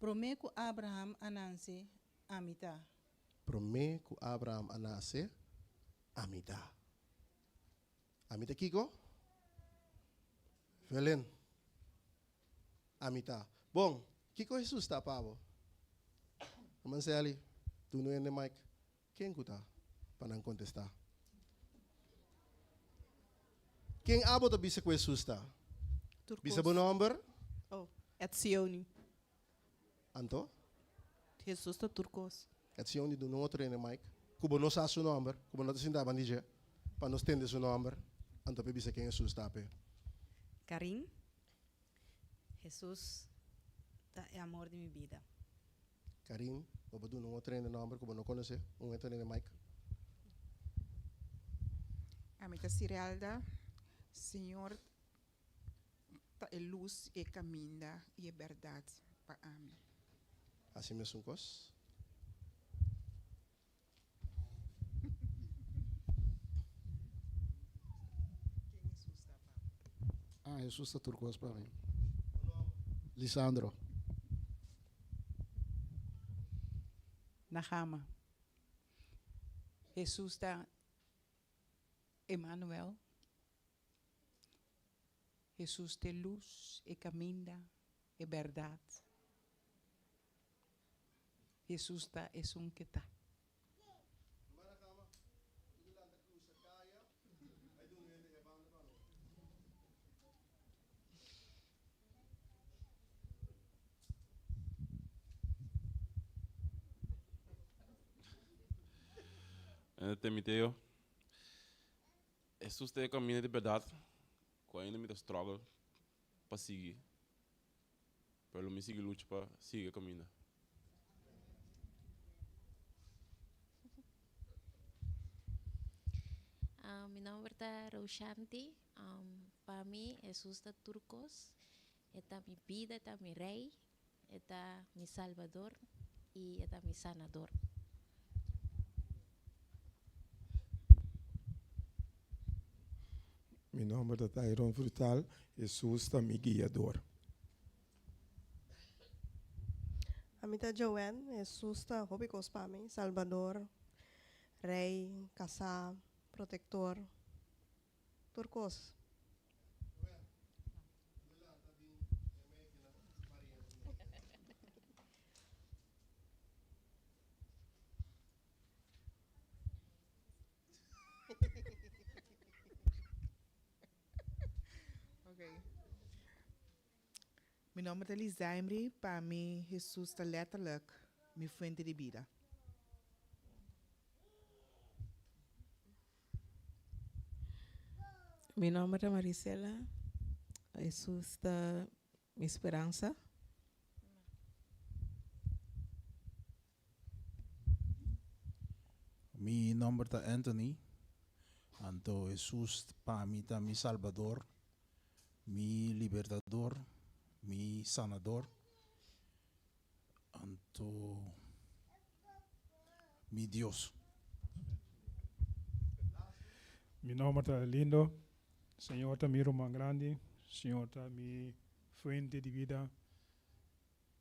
promé ku Abraham a nanse, ami ta. Promé ku Abraham a nase, ami ta. Ami ta kiko? Velen. Ami ta. Bon, kiko Hesus ta pa bo? Herman Sally, duna hende mic. Ken ku ta? Pa nan kontestá. Ken abo ta bisa ku Hesus ta? Bisa bo nòmber. Oh, Etzioni. Anto? Hesus ta tur kos. Etzioni duna un otro hende mic ku bo no sa su nòmber, ku bo no ta sinta banda di dje, pa nos tende su nòmber, anto p'e bisa ken Hesus ta p'e. Karin, Hesus ta e amor di mi bida. Karin, bo por duna un otro hende nòmber ku bo no konosé, un otro hende mic. Ami ta Sirelda, Señor ta e lus, e kaminda i e bèrdat pa ami. Hasi mesun kos. Ah, Hesus ta tur kos pa mi. Lisandro. Nahama. Hesus ta Emmanuel. Hesus ta e lus, e kaminda, e bèrdat. Hesus ta esun ke ta. Timoteo, Hesus ta e kaminda di bèrdat ku ainda mi ta struggle pa sigui, pero lo mi sigui lucha pa sigui e kaminda. Mi nomber ta Roshanti. Pa mi Hesus ta tur kos. E ta mi bida, e ta mi Rei, e ta mi Salbador i e ta mi Sanador. Mi nòmber ta Tyron Frutal, Hesus ta mi guiador. Ami ta Joanne, Hesus ta hopi kos pa mi, Salbador, Rei, kasá, protektor, tur kos. Okay. Mi nomber ta Lizaimri, pa mi Jesus ta letterlijk mi fuente di bida. Mi nomber ta Marisela, Jesus ta mi speransa. Mi nomber ta Anthony, anto Hesus pa mi ta mi Salbador, mi Libertador, mi Sanador, anto mi Dios. Mi nomber ta Lindo, Señor ta mi ruman grandi, Señor ta mi fuente di bida.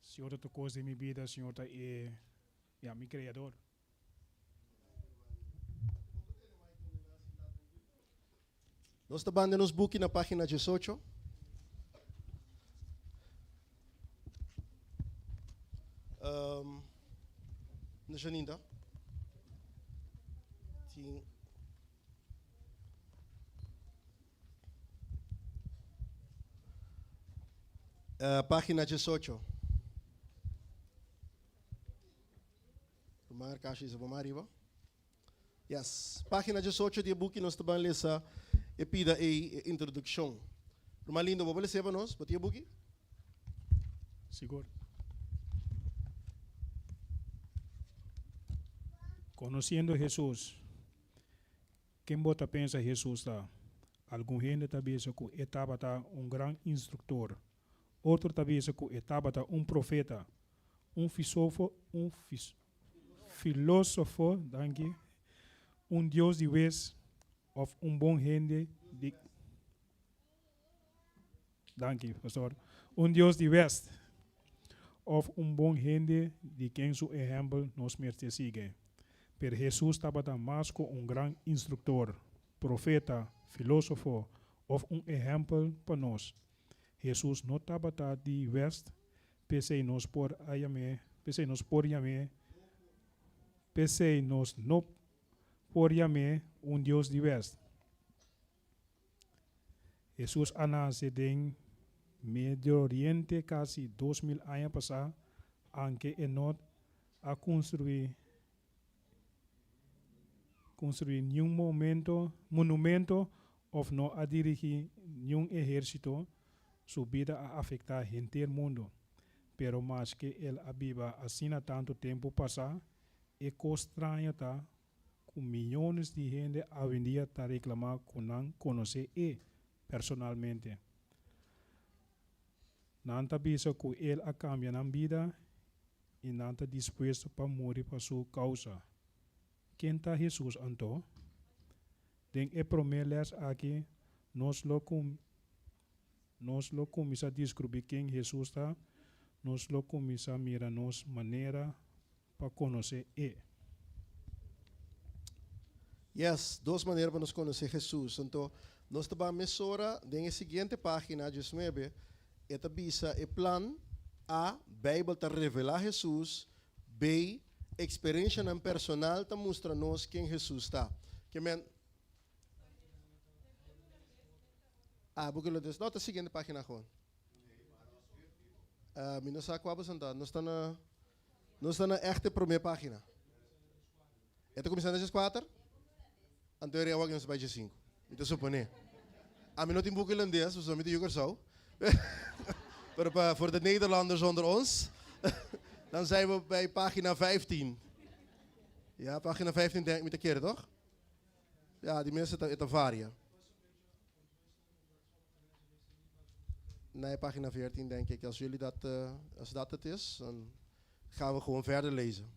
Señor ta tur kos den mi bida, Señor ta e, ya, mi Creador. Nos ta banda nos buki na pagina diesocho. Um, no Janinda. Tin Pagina diesocho. Ruman Arcacio isa bo ariba. Yes. Pagina diesocho di e buki nos ta ban lesa e pida ei, e introdukshon. Ruman Lindo, bo por lesa pa nos? Bo tin e buki? Sigur. Conociendo Hesus. Ken bo ta pensa Hesus ta? Algun hende ta bisa ku e tabata un gran instruktor. Otro ta bisa ku e tabata un profeta, un fisofo, un filosofo, danki, un dios di wes òf un bon hende di, danki, pastor, un dios di west òf un bon hende di ken su ehèmpel nos mester sigui. Pero Hesus tabata mas ku un gran instruktor, profeta, filósofo òf un ehèmpel pa nos. Hesus no tabata di west, p'esei nos por a yam'é, p'esei nos por yam'é, p'esei nos no por yam'é un dios di west. Hesus a nase den Medio Oriente kasi 2000 aña pasá, anke e no a konstruí konstruí niun momento monumento òf no a dirigí niun ehérsito, su bida a afektá henter mundu. Pero maske el a biba asina tantu tempu pasá, e kos straño ta ku miyones di hende awendia ta reklamá ku nan konosé e personalmente. Nan ta bisa ku el a kambia nan bida i nan ta dispuesto pa muri pa su kousa. Ken ta Hesus anto? Den e promé lès aki nos lo nos lo kuminsá deskrubí ken Hesus ta, nos lo kuminsá mira nos manera pa konosé e. Yes, dos manera pa nos konosé Hesus. Anto, nos ta ban mesora den e siguiente página, diesnuebe, e ta bisa e plan, A, Beibel ta revelá Hesus, B, eksperenshanan personal ta mustra nos ken Hesus ta. Ke men. Ah, bo ke lo des. No, ta siguiente página gewoon. Uh, mi no sa kua bo santa. Nos ta na Nos ta na echte promé página. E ta kuminsá na djeskuater? Anto e rea wak nos ta bai djesinku. Mi ta suponé. Ami no tin buki holandes, pasobra mi ta yu Kòrsou. Pero pa voor de Nederlanders onder ons, dan zijn we bij pagina 15. Ja, pagina 15 denk ik mi ta kere, toch? Ja, die mensen ta, e ta varia. Nee, pagina 14 denk ik. Als jullie dat, uh, als dat het is, dan gaan we gewoon verder lezen.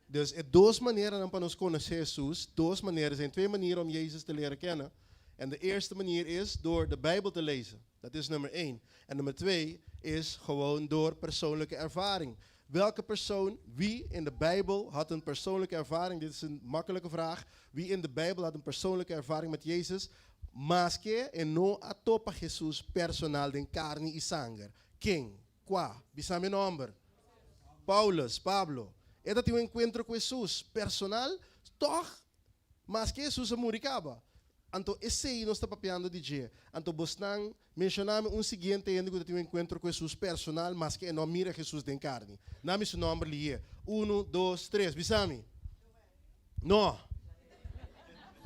Dus e dos maneranan pa nos konosé Hesus, dos manera, er zijn twee manieren om Jezus te leren kennen. En de eerste manier is door de Bijbel te lezen. Dat is nummer één. En nummer twee is gewoon door persoonlijke ervaring. Welke persoon, wie in de Bijbel had een persoonlijke ervaring? Dit is een makkelijke vraag. Wie in de Bijbel had een persoonlijke ervaring met Jezus? Maske e no a topa Jesus personal den karni i sanger. Ken? Kua? Bisa mi nòmber. Paulus, Pablo. E ta tin un enkuentro ku Hesus personal, tòg? Maske Hesus a muri kaba. Anto esei nos ta papiando di dje. Anto bosnan menshoná mi un siguiente hende ku ta tin un enkuentro ku Hesus personal maske e no a mira Hesus den karni. Na mi su nòmber lihé. Unu, dos, tres. Bisa mi. No.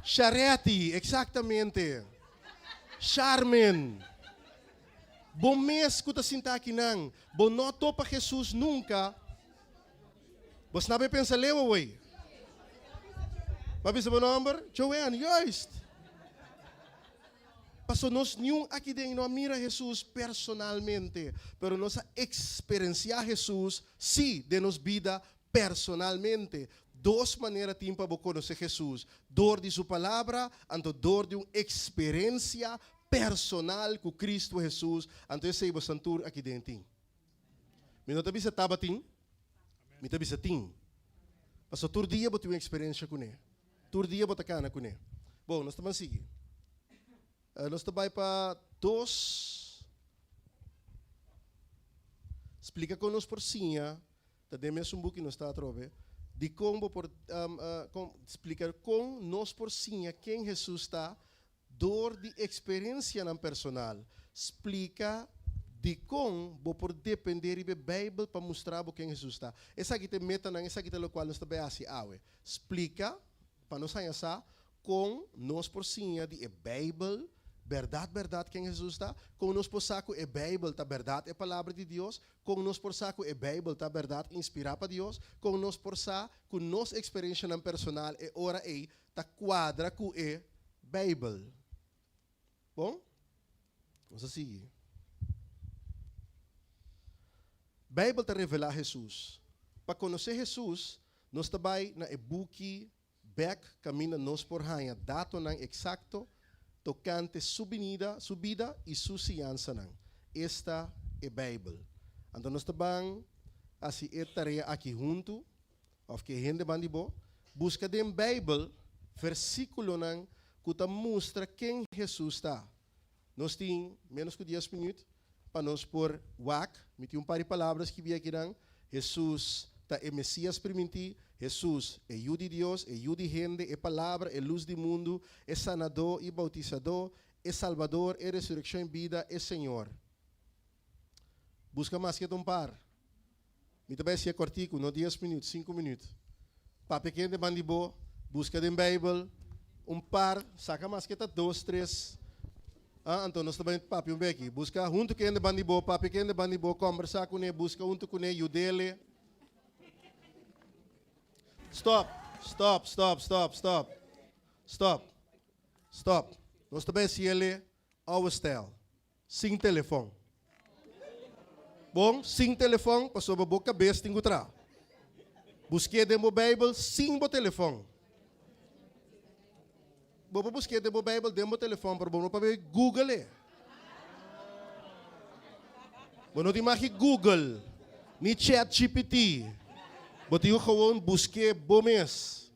Sharetti, eksaktamente. Sharmen. Bo mes ku ta sinta akinan, bo no topa Hesus nunka. Bo snap e pensa leu awey. Bo a bisa bo nomber? Joanne, juist. Paso nos niun aki den no a mira Hesus personalmente, pero nos a experencia Hesus si den nos bida personalmente. Dos manera tin pa bo conoce Hesus, door di su palabra, anto door di un experencia personal cu Cristo Hesus, anto esey bo santur aki den tin. Mi no ta bisa tabatin, mi ta bisa tin. Pasobra tur dia bo tin un eksperensia kuné. Tur dia bo ta kana kuné. Bon, nos ta ban sigui. Nos ta bai pa dos. Splika kon nos por siña, ta den mesun buki nos ta atrobe, dikon bo por, kon, splika kon nos por siña ken Hesus ta Dor di eksperensianan personal, splika dikon bo por dependé riba e Beibel pa mustra bo ken Hesus ta. Esaki ta e metanan, esaki ta lokual nos ta bai hasi awe. Splika pa nos haña sa kon nos por siña di e Beibel bèrdat bèrdat ken Hesus ta, kon nos por sa ku e Beibel ta bèrdat e Palabra di Dios, kon nos por sa ku e Beibel ta bèrdat inspirá pa Dios, kon nos por sa ku nos eksperenshanan personal e ora ei ta kuadra ku e Beibel. Bon, nos a sigui. Beibel ta revelá Hesus. Pa konosé Hesus, nos ta bai na e buki bèk kaminda nos por haña datonan eksakto tokante su binida, su bida i su siñansanan, esta e Beibel. Anto nos ta ban hasi e tarea aki huntu. Òf ke hende ban di bo? Buska den Beibel versíkulonan ku ta mustra ken Hesus ta. Nos tin ménos ku dies minüt pa nos por wak. Mi tin un par di palabra skibí akinan. Hesus ta e Mesías primintí, Hesus, e Yu di Dios, e Yu di hende, e Palabra, e lus di mundu, e Sanadó i Bautisadó, e Salbador, e Resurekshon i bida, e Señor. Buska maske ta un par. Mi ta bai hasié kòrtiku, no dies minüt, sinku minüt. Papia kende ban di bo, buska den Beibel un par, saka maske ta dos, tres, ah, anto nos ta bai papia un beki. Buska huntu kende ban di bo, papia kende ban di bo, kòmbersá kuné, buska huntu kuné, yud'ele. Stòp, stòp, stòp, stòp, stòp, stòp, stòp. Nos ta bai hasié ouwe stijl. Sin telefòn. Bon, sin telefòn pasobra bo kabes tin ku traha. Busk'é den bo Beibel sin bo telefòn. Bo por busk'é den bo Beibel den bo telefòn, pero bo no por bai Google e. Bo no tin mag di Google, ni Chat GPT. Bo tin ku gewoon busk'é bo mes.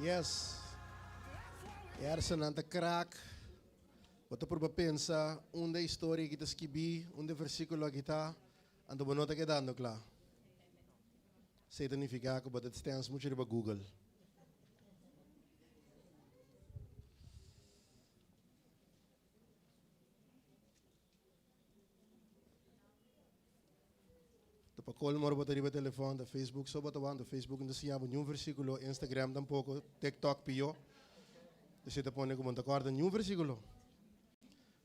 Yes. E hersennan ta krak. Bo ta purba pensa unda e historia aki ta skibí, unda e versíkulo aki ta, anto bo no ta kedando kla. Esei ta nifiká ku bo ta stens muchu riba Google. Ta pa colmo ora bo ta riba telefon, ta Facebook so bo ta wak, Facebook no ta siña bo niun versiculo, Instagram tampoco, TikTok pio. Esei ta pone ku bo no ta corda niun versiculo.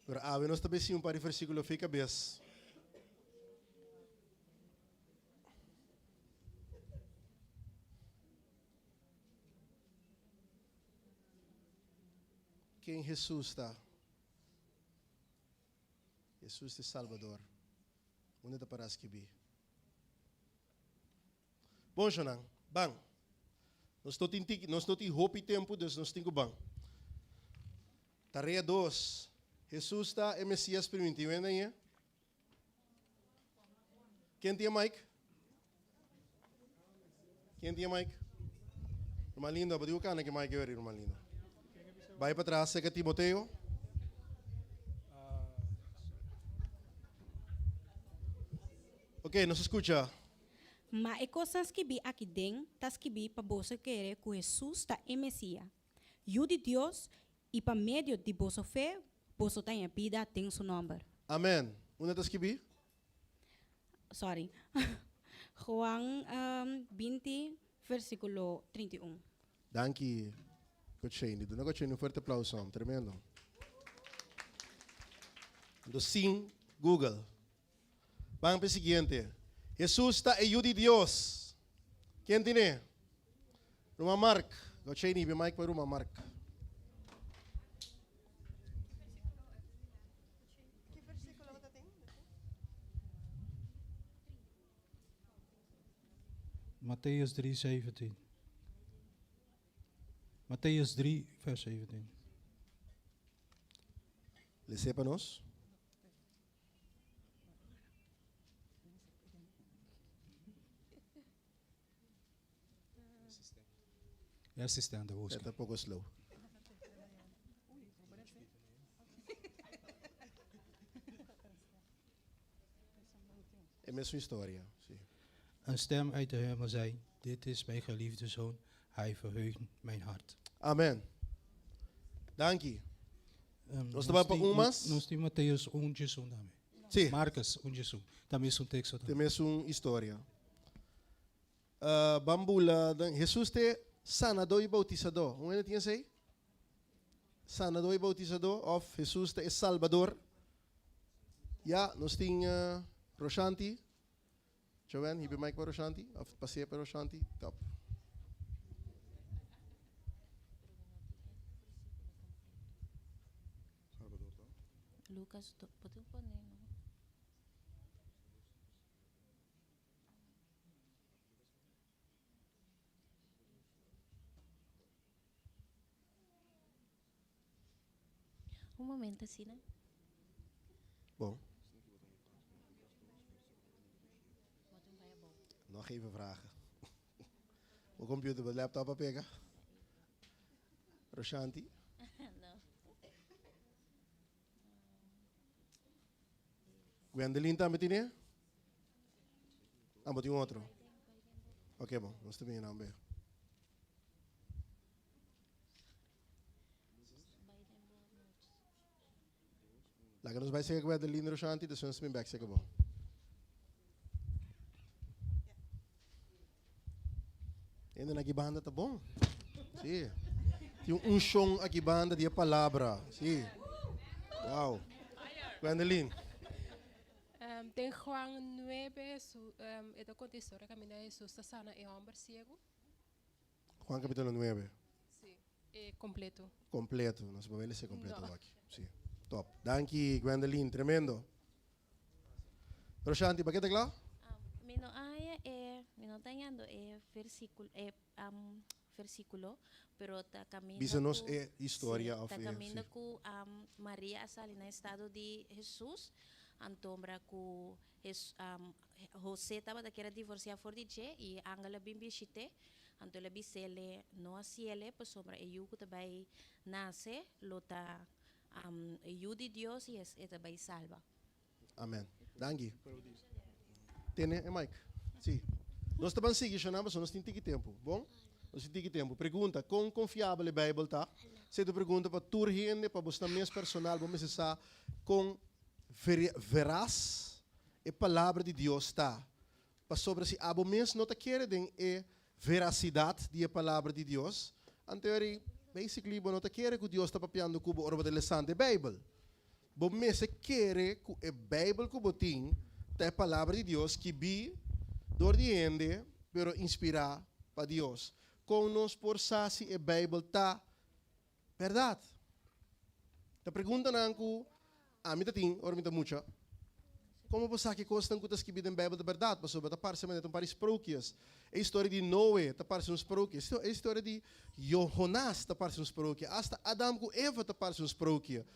Pero awe nos ta bay siña un par di versiculo fi cabes. Ken Jesus ta? Jesus ta e Salbador. Unda ta para skibí? Bon, shonnan, ban. Nos no tin tiki, nos no tin hopi tempu, dus nos tin ku ban. Tarea dos. Jesus ta e Mesias primintí. Wende aña? Ken tin e mic? Ken tin e mic? Ruman Lindo, bo di ku kana ki mic yori, Ruman Lindo. Bai pa tras seka Timoteo. Ok, nos skucha. Ma e kosnan skibí aki den ta skibí pa boso kere ku Hesus ta e Mesia, Yu di Dios, i pa medio di boso fe boso ta haña bida den su nòmber. Amen. Unda ta skibí? Sorry. Juan 20 versíkulo 31. Danki Coach Shane. Duna Coach Shane un fuerte aplauso. Tremendo. Anto sin Google. Ban pa e siguiente. Hesus ta e Yu di Dios. Ken tine? Ruman Mark. Coach Shane, hiba e mic pa Ruman Mark. Matteüs 3, 17. Matteüs 3, vers 17. Les'é pa nos. E asistente busca. E ta poco slow. E mesun historia, si. Een stem uit de hemel zei, Dit is mijn geliefde zoon, hij verheugt mijn hart. Amen. Danki. Nos ta bai pa un mas? Nos tin Mateus un djesun tambe. Si. Marcus un djesun. Ta mesun teksto Ta tambe. mesun historia. Ban bula den Hesus te sanadó i bautisadó. Un hende tin esei? Sanadó i bautisadó òf Hesus ta e Salbador? Ya, nos tin Roshanti. Joanne, hiba e mic pa Roshanti òf pas'é pa Roshanti. Top. Lucas, bo tin pone no? Un momento asina. Bon. Nog even vragen. Bo computer, bo laptop a pega? Roshanti? No. Gwendelin tambe tine? Ah, bo tin otro. Ok, bon, nos ta bini nan be. Laga nos bai sega Gwendelin Roshanti, despues nos ta bin bek sega bo. Hende na aki banda ta bon. Sí. Tin un unshon aki banda di e palabra. Sí. Wow. Gwendelin. Um, den Juan 9, su, um, e ta konta historia kaminda Hesus ta sana e hòmber siegu. Juan capítulo 9. Sí, e kompleto. Kompleto. Nos por lesa e kompleto No. aki. Sí. Top. Danki, Gwendelin. Tremendo. Roshanti, pa ke ta kla? Mi no a haña e, mi no ta hañando e versículo, e um, versículo, pero ta caminda Bisa nos ku, e historia sí, of ta e, caminda sí. ku um, Maria a sali na estado di Hesus, antombra ku Hes, um, José tabata kier a divorsiá for di dje i e angel a bin bishit'é. Anto el a bis'ele, No hasiele, pasobra e yu ku ta bai nase lo ta e Yu di Dios i e ta bai salba. Amen. Danki. Tene e mic. Si. Nos ta ban sigui shona pasobra nos tin tiki tempu. Bon? Nos tin tiki tempu. Pregunta, Kon konfiabel e Beibel ta? Esei ta un pregunta pa tur hende, pa bosnan mes personal. Bo mester sa kon veras e Palabra di Dios ta. Pasobra si abo mes no ta kere den e verasidat di e Palabra di Dios, anto eri basically bo no ta kere ku Dios ta papiando ku bo ora bo ta lesando e Beibel. Bo mester kere ku e Beibel ku bo tin ta e Palabra di Dios skibí dor di hende pero inspirá pa Dios. Kon nos por sa si e Beibel ta bèrdat? Ta preguntanan ku ami ta tin ora mi ta mucha. Komo bo sa ki kosnan ku ta skibí den Beibel ta bèrdat? Pasobra ta parse manera ta un par di sprookjes. E historia di Noe ta parse un sprookje. E historia di Jonás ta parse un sprookje. Asta Adam ku Eva ta parse un sprookje.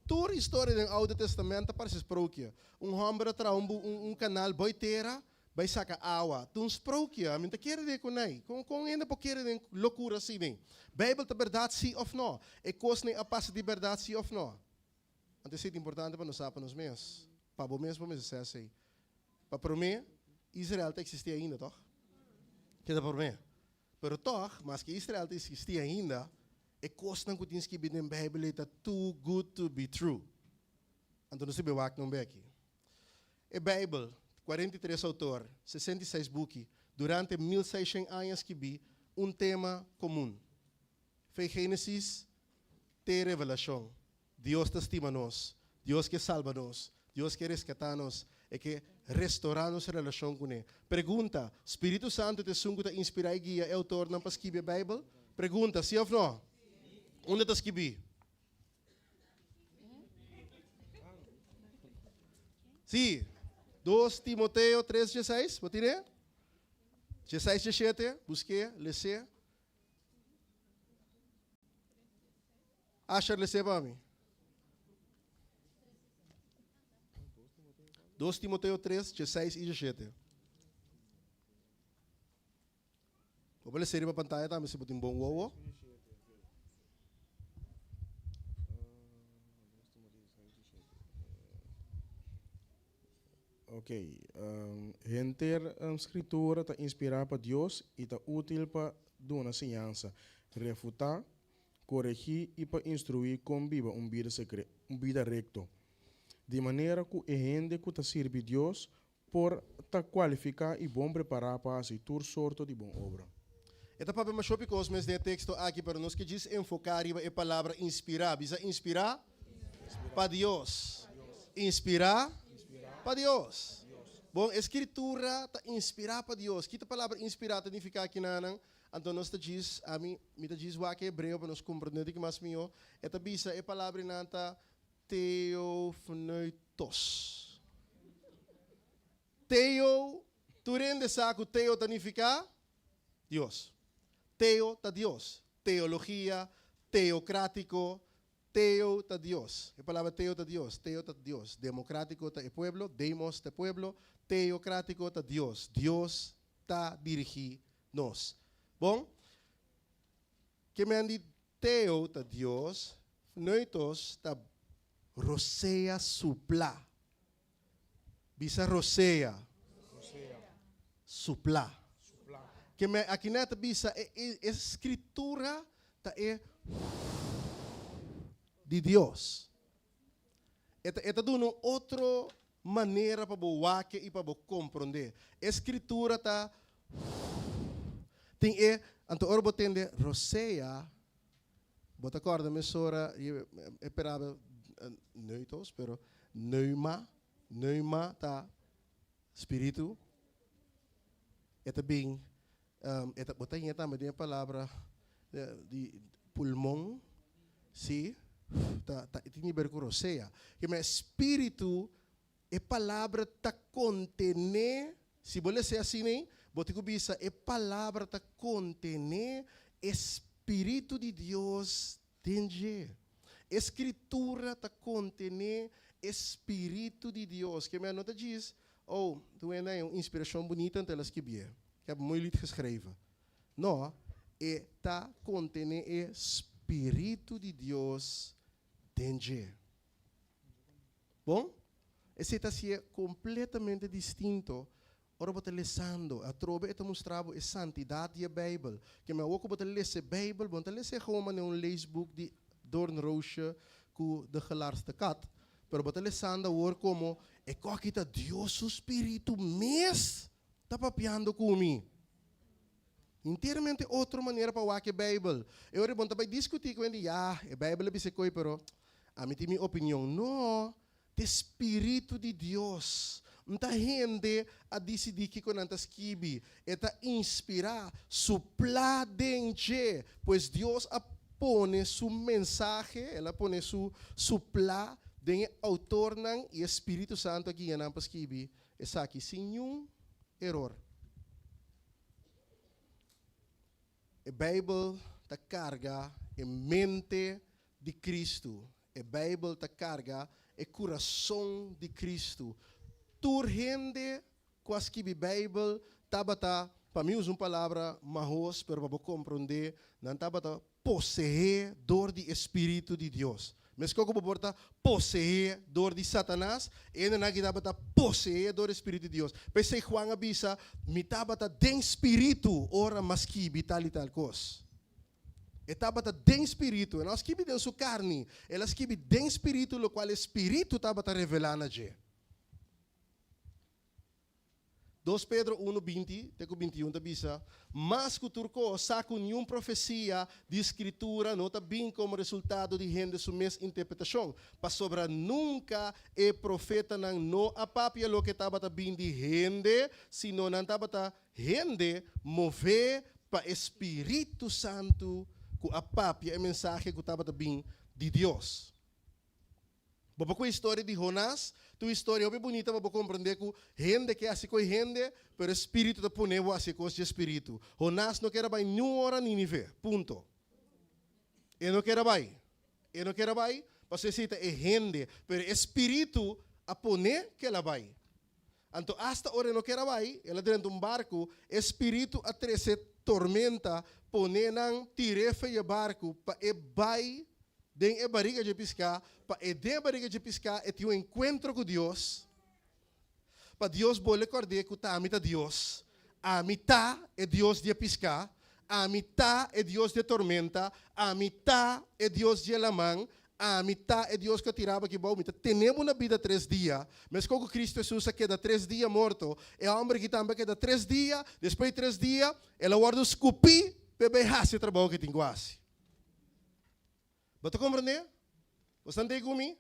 Tur historia den Oude Testament ta parse sprookje. Un hòmber a traha un un kanal boi tera bai saka awa. Ta un sprookje. Ami no ta kere den ku nai. Kon kon hende por kere den lokura asina? Beibel ta bèrdat sí òf nò? E kosnan a pasa di bèrdat sí òf nò? Anto esei ta importante pa nos sa pa nos mes. Pa bo mes bo mester sa esei. Pa promé, Israel ta eksistí ainda, tòg? Ke ta promé. Pero tòg, maske Israel ta eksistí ainda, e kosnan ku tin skibí den Beibel ei ta too good to be true. Anto nos debe wak nan beki. E Beibel, 43 outor, 66 buki, durante 1600 aña skibí un tema komun. Fe Génesis te Revelashon. Dios ta stima nos. Dios ke salba nos. Dios ke reskatá nos. E ke restorá nos relashon kuné. Pregunta, Spiritu Santu ta esun ku ta inspirá i guia e outornan pa skibi e Beibel? Pregunta, Sí òf nò? Unda ta skibí? Sí. 2 Timoteo 3, 16. Bo tine? 16, 17. Busk'é, les'é. Asher les'é pa mi. 2 Timoteo 3, 16 i 17. Bo por les'é riba pantaya tambe si bo tin bon wowo. Ok, henter Skritura ta inspirá pa Dios i ta útil pa duna siñansa, refutá, koregí i pa instruí kon biba un bida un bida rekto, di manera ku e hende ku ta sirbi Dios por ta kualifiká i bon prepará pa hasi tur sorto di bon obra. E ta papia mashopi kos mes den e teksto aki, pero nos ke djis enfoká riba e palabra inspirá. Bisa inspirá pa Dios. Inspirá pa Dios. Bon, e Skritura ta inspirá pa Dios. Kita palabra inspirá ta nifiká kinanan? Anto nos ta djis, ami, mi ta djis wak e hebreo pa nos komprendé di ki mas mihó. E ta bisa e palabranan ta Theopneustos. Theo, tur hende sa ku Theo ta nifiká Dios. Theo ta Dios. Teologia, teokrátiko, Theo ta Dios. E palabra Theo ta Dios. Theo ta Dios. Demokratiko ta e pueblo, demos ta e pueblo, teokrátiko ta Dios. Dios ta dirigí nos. Bon, ke men di Theo ta Dios, pneutos ta rosea suplá. Bisa rosea. Suplá. Ke men aki nan ta bisa e e skritura ta e di Dios. E ta e ta duna un otro manera pa bo wak i pa bo komprondé. E skritura ta tin e anto ora bo tende rosea Bo ta kòrda mesora e peraba neutos, pero pneuma, pneuma ta spiritu. E ta bin, e ta, bo ta haña tambe den e palabra di pulmon, si, ta, ta, e tin di ber ku rosea. Ke men spiritu, e palabra ta kontené, si bo lesa asina ei, bo tin ku bisa e palabra ta kontené e spiritu di Dios den dje. E Skritura ta kontené e spiritu di Dios. Ke men no ta djis, oh, tu wende un inspirashon bunita, anto el a skibié. Ik heb mooi lied geschreven. No, e ta kontené e spiritu di Dios den dje. Bon? Esei ta hasié kompletamente distinto ora bo ta lesando. Atrobe e ta mustra bo e santidat di e Beibel. Ke men awor ku bo ta lesa e Beibel, bo no ta lesa e gewoon manera un leesboek di Doornroosje ku De Gelaarste Kat, pero bo ta lesando awor komo e koki ta Dios su spiritu mes ta papiando ku mi. Enteramente otro manera pa wak e Beibel. E ora bo no ta bai diskutí ku hende, ya, e Beibel a bisa e koi, pero ami tin mi opinion. No, ta e spiritu di Dios. N ta hende a disidí kiko nan ta skibi. E ta inspirá, suplá den dje. Pues Dios a pone su mensahe, el a pone su suplá den e outornan i e spiritu santu a guia nan pa skibi esaki sin niun eror. E Beibel ta karga e mente di Kristu. E Beibel ta karga e kurason di Kristu. Tur hende ku a skibi Beibel tabata, pa mi usa un palabra mahos, pero pa bo komprondé, nan tabata poseé dor di e spiritu di Dios. Meskos ku bo por ta poseé dor di Satanas, e hendenan aki tabata poseé dor di e spiritu di Dios. P'esei Juan a bisa, Mi tabata den spiritu ora m'a skibi tal i tal kos. E tabata den spiritu, e no a skibi den su karni, el a skibi den spiritu lokual e spiritu tabata revelá na dje. Dos Pedro unu, 20 te ku 21 ta bisa, Mas ku tur kos, sa ku niun profesia di Skritura no ta bin komo resultado di hende su mes interpretashon, pasobra nunka e profetanan no a papia loke tabata bin di hende, sino nan tabata hende mové pa e spiritu santu ku a papia e mensahe ku tabata bin di Dios. Bo por ku e historia di Jonás, ta un historia hopi bunita pa bo komprendé ku hende ke hasi koi hende, pero e spiritu ta pone bo hasi e kos dje spiritu. Jonás no ker a bai niun ora Nínive, punto. E no ker a bai. E no ker a bai, pasobra esei ta e hende, pero e spiritu a pone ku el a bai. Anto asta ora e no ker a bai, el a drenta un barku, e spiritu a trese tormenta, pone nan tir'é fe e barku pa e bai den e bariga dje piská, pa e den e bariga dje piská e tin un enkuentro ku Dios, pa Dios bolbe kòrd'é ku ta ami ta Dios, ami ta e Dios di e piská, ami ta e Dios di e tormenta, ami ta e Dios di e laman, Ami ta e Dios ku a tira bo aki bou, mi ta tene bo na bida tres dia. Meskos ku Kristu Hesus a keda tres dia morto, e hòmber aki tambe a keda tres dia, despues di tres dia el a wòrdu skupí pa e bai hasi e trabou ku e tin ku hasi. Bo ta komprendé? Bo sta ntei ku mi?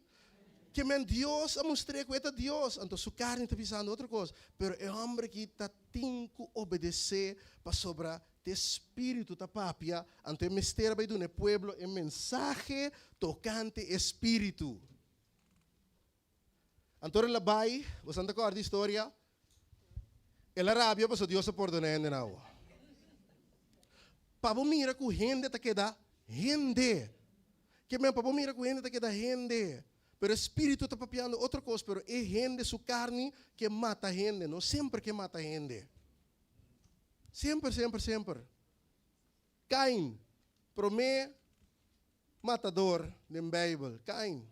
Ke men Dios a mustr'é ku e ta Dios, anto su karni ta bisando otro kos, pero e hòmber aki ta tin ku obedesé pasobra Te spiritu ta papia, anto e mester a bai duna e pueblo e mensahe tokante e spiritu. Anto ora el a bai, boso ta kòrda e historia? El a rabia pasobra Dios a pordona hende nan awo. Pa bo mira ku hende ta keda hende. Ke men pa bo mira ku hende ta keda hende. Pero e spiritu ta papiando otro kos, pero e hende su karni ke mata hende, no semper ke mata hende. Semper, semper, semper. Kain, promé matador den Bijbel. Kain.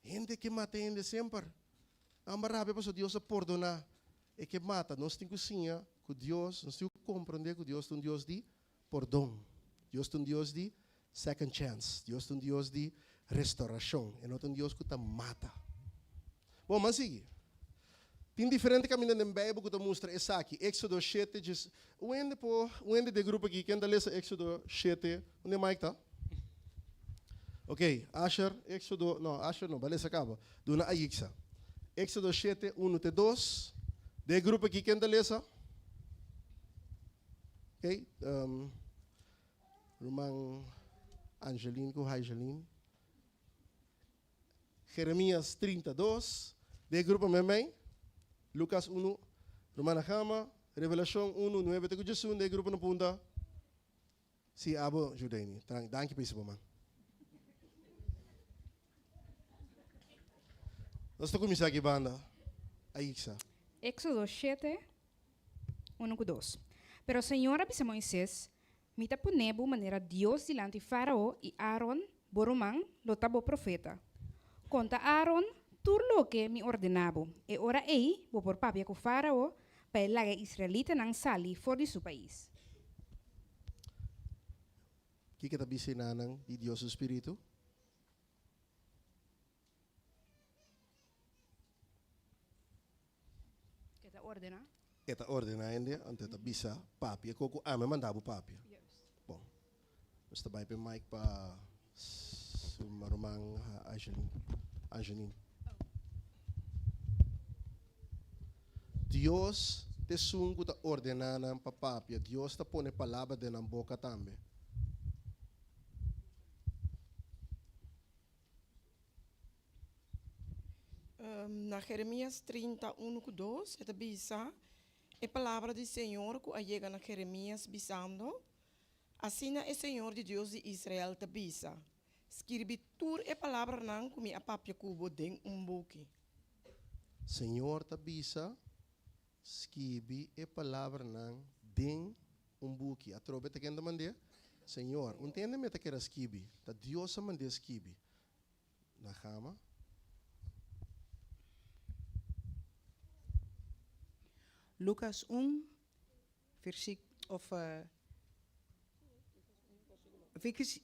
Hende ke mata hende semper. Amba rabia pasobra Dios a pordoná e ke mata. Nos tin ku siña ku Dios, nos tin ku komprondé ku Dios ta un Dios di pordon. Dios ta un Dios di second chance. Dios ta un Dios di restaurashon. E no ta un Dios ku ta mata. Bon, ban sigui. Tin diferente kaminda den Beibel ku ta mustra esaki. Éksodo shete djes. Un hende por, un hende den grupo aki, ken ta lesa Éksodo shete? Unda e mic ta? Ok, Asher, Éksodo, no, Asher no, ban lesa kaba. Duna Aixa. Éksodo shete, unu te dos. Den e grupo aki, ken ta lesa? Ok, um, ruman Angeline ku Haijeline. Jeremias 32, den e grupo memei. Lucas 1, Rumana Gama, Revelacion 1, 9 te ku 11, den e grupo na punta. Si, abo, Judeni. Danki pa isi, man. Nos ta kuminsá aki banda. Aixa. Éxodo 7, 1 ku 2. Pero Señor a bisa Moises, Mi ta pone bo manera Dios dilanti Fárao i Aaron, bo ruman, lo ta bo profeta. Konta Aaron tur loke mi ordená bo. E ora ei bo por papia ku Fárao pa e laga e israelitanan sali for di su pais. Kiko ta bisa enanan di Dios su spiritu? E ta ordená. E ta ordená hende, anto e ta bisa papia ko ku ami a manda bo papia. Bon, nos ta bai p'e mic pa su ruman Angeline. Angeline. Dios ta esun ku ta ordená nan pa papia. Dios ta pone palabra den nan boka tambe. Na Jeremias 30, unu ku dos, e ta bisa, E palabra di Señor ku a yega na Jeremias, bisando, Asina e Señor di Dios di Israel ta bisa, Skirbi tur e palabranan ku mi a papia ku bo den un buki. Señor ta bisa, Skibi e palabranan den un buki. Atrobe ta ken ta mand'é? Señor. Un tende mi ta kere skibi. Ta Dios a mand'é skibi. Na gama. Lukas un, versíkulo of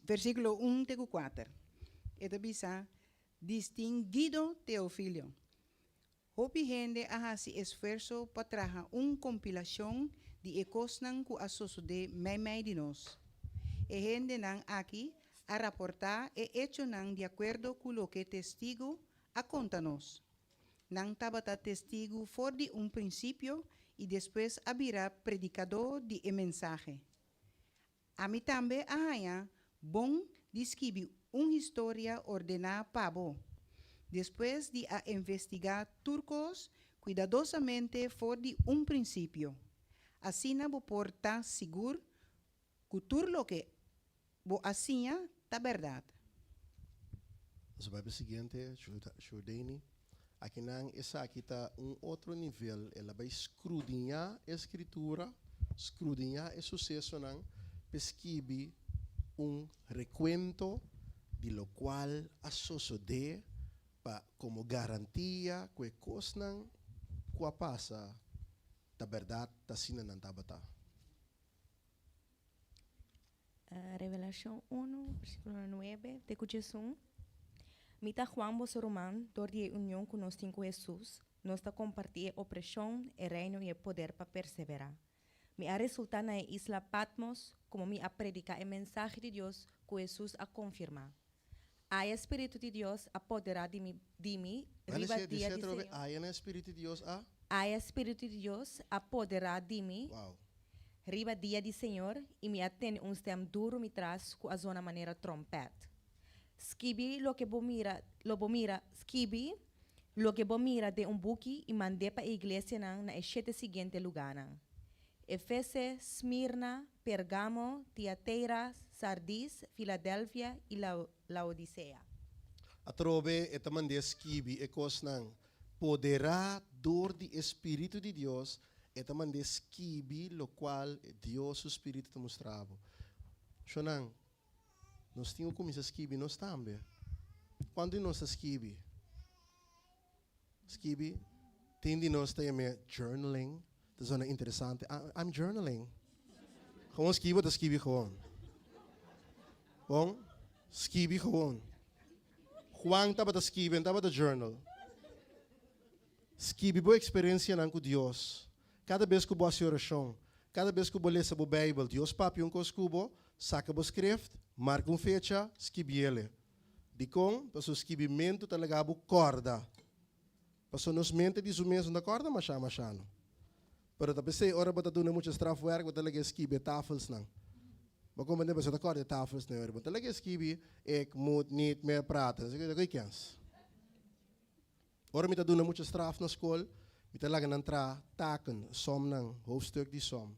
versíkulo un te ku kuater. E ta bisa, Distinguido Teofilio, hopi hende a hasi esfuerso pa traha un kompilashon di e kosnan ku a sosodé meimei di nos. E hendenan aki a raportá e echonan di akuerdo ku loke testigu a konta nos. Nan tabata testigu for di un prinsipio i despues a bira predikadó di e mensahe. Ami tambe a haña bon di skibi un historia ordená pa bo, despues di a investigá tur kos kuidadosamente for di un prinsipio. Asina bo por ta sigur ku tur loke bo a siña ta bèrdat. Nos a bai pa e siguiente, Jordany. Akinan esaki ta un otro nivel, el a bai skrudiñá e Skritura, skrudiñá e susesonan p'e skibi un rekuento di lokual a sosodé pa komo garantia ku e kosnan ku a pasa ta bèrdat, ta asina nan tabata. Revelashon unu, versíkulo nuebe te ku diesun, Mi ta Juan, boso ruman, dor di e union ku nos tin ku Hesus, nos ta kompartí e opreshon, e reino i e poder pa perseverá. Mi a resultá na e isla Patmos komo mi a prediká e mensahe di Dios ku Hesus a konfirmá. Aya Spiritu di Dios a poderá di mi di mi riba dia di Señor. Aya na Spiritu di Dios a. Aya Spiritu di Dios a poderá di mi Wow. riba dia di Señor, i mi a tende un stèm duru mi tras ku a zona manera tròmpèt. Skibi loke bo mira, lo bo mira, skibi loke bo mira den un buki i mand'é pa e iglesianan na e shete siguiente lugánan, Efese, Smirna, Pergamo, Tiateira, Sardis, Filadelfia i Laodisea. Atrobe e ta mand'é skibi e kosnan. Poderá dor di e Spiritu di Dios, e ta mand'é skibi lokual Dios su Spiritu ta mustra bo. Shonnan, nos tin ku kuminsá skibi nos tambe. Kuantu di nos ta skibi? Skibi, tin di nos ta yam'é journaling, ta zona interesante, I'm journaling. Gewoon skibi bo ta skibi gewoon. Bon, skibi gewoon. Juan tabata skibi, en tabata journal. Skibi bo eksperensianan ku Dios. Kada bes ku bo hasi orashon, kada bes ku bo lesa bo Beibel, Dios papia un kos ku bo, saka bo skrift, marka un fecha, skibiele. Dikon? Pasobra skibimentu ta laga bo kòrda. Pasobra nos mente di su mes no ta kòrda mashá mashá no. Pero ta p'esei ora bo ta duna mucha strafwerk bo ta laga e skibi e tafelsnan. Bo komprendé? Pasobra ta kòrda e tafelsnan ora bo ta laga e skibi ik moet niet meer praten. Esaki ta koe kens. Ora mi ta duna mucha straf na skol mi ta laga nan traha taken, somnan, hoofdstuk di som.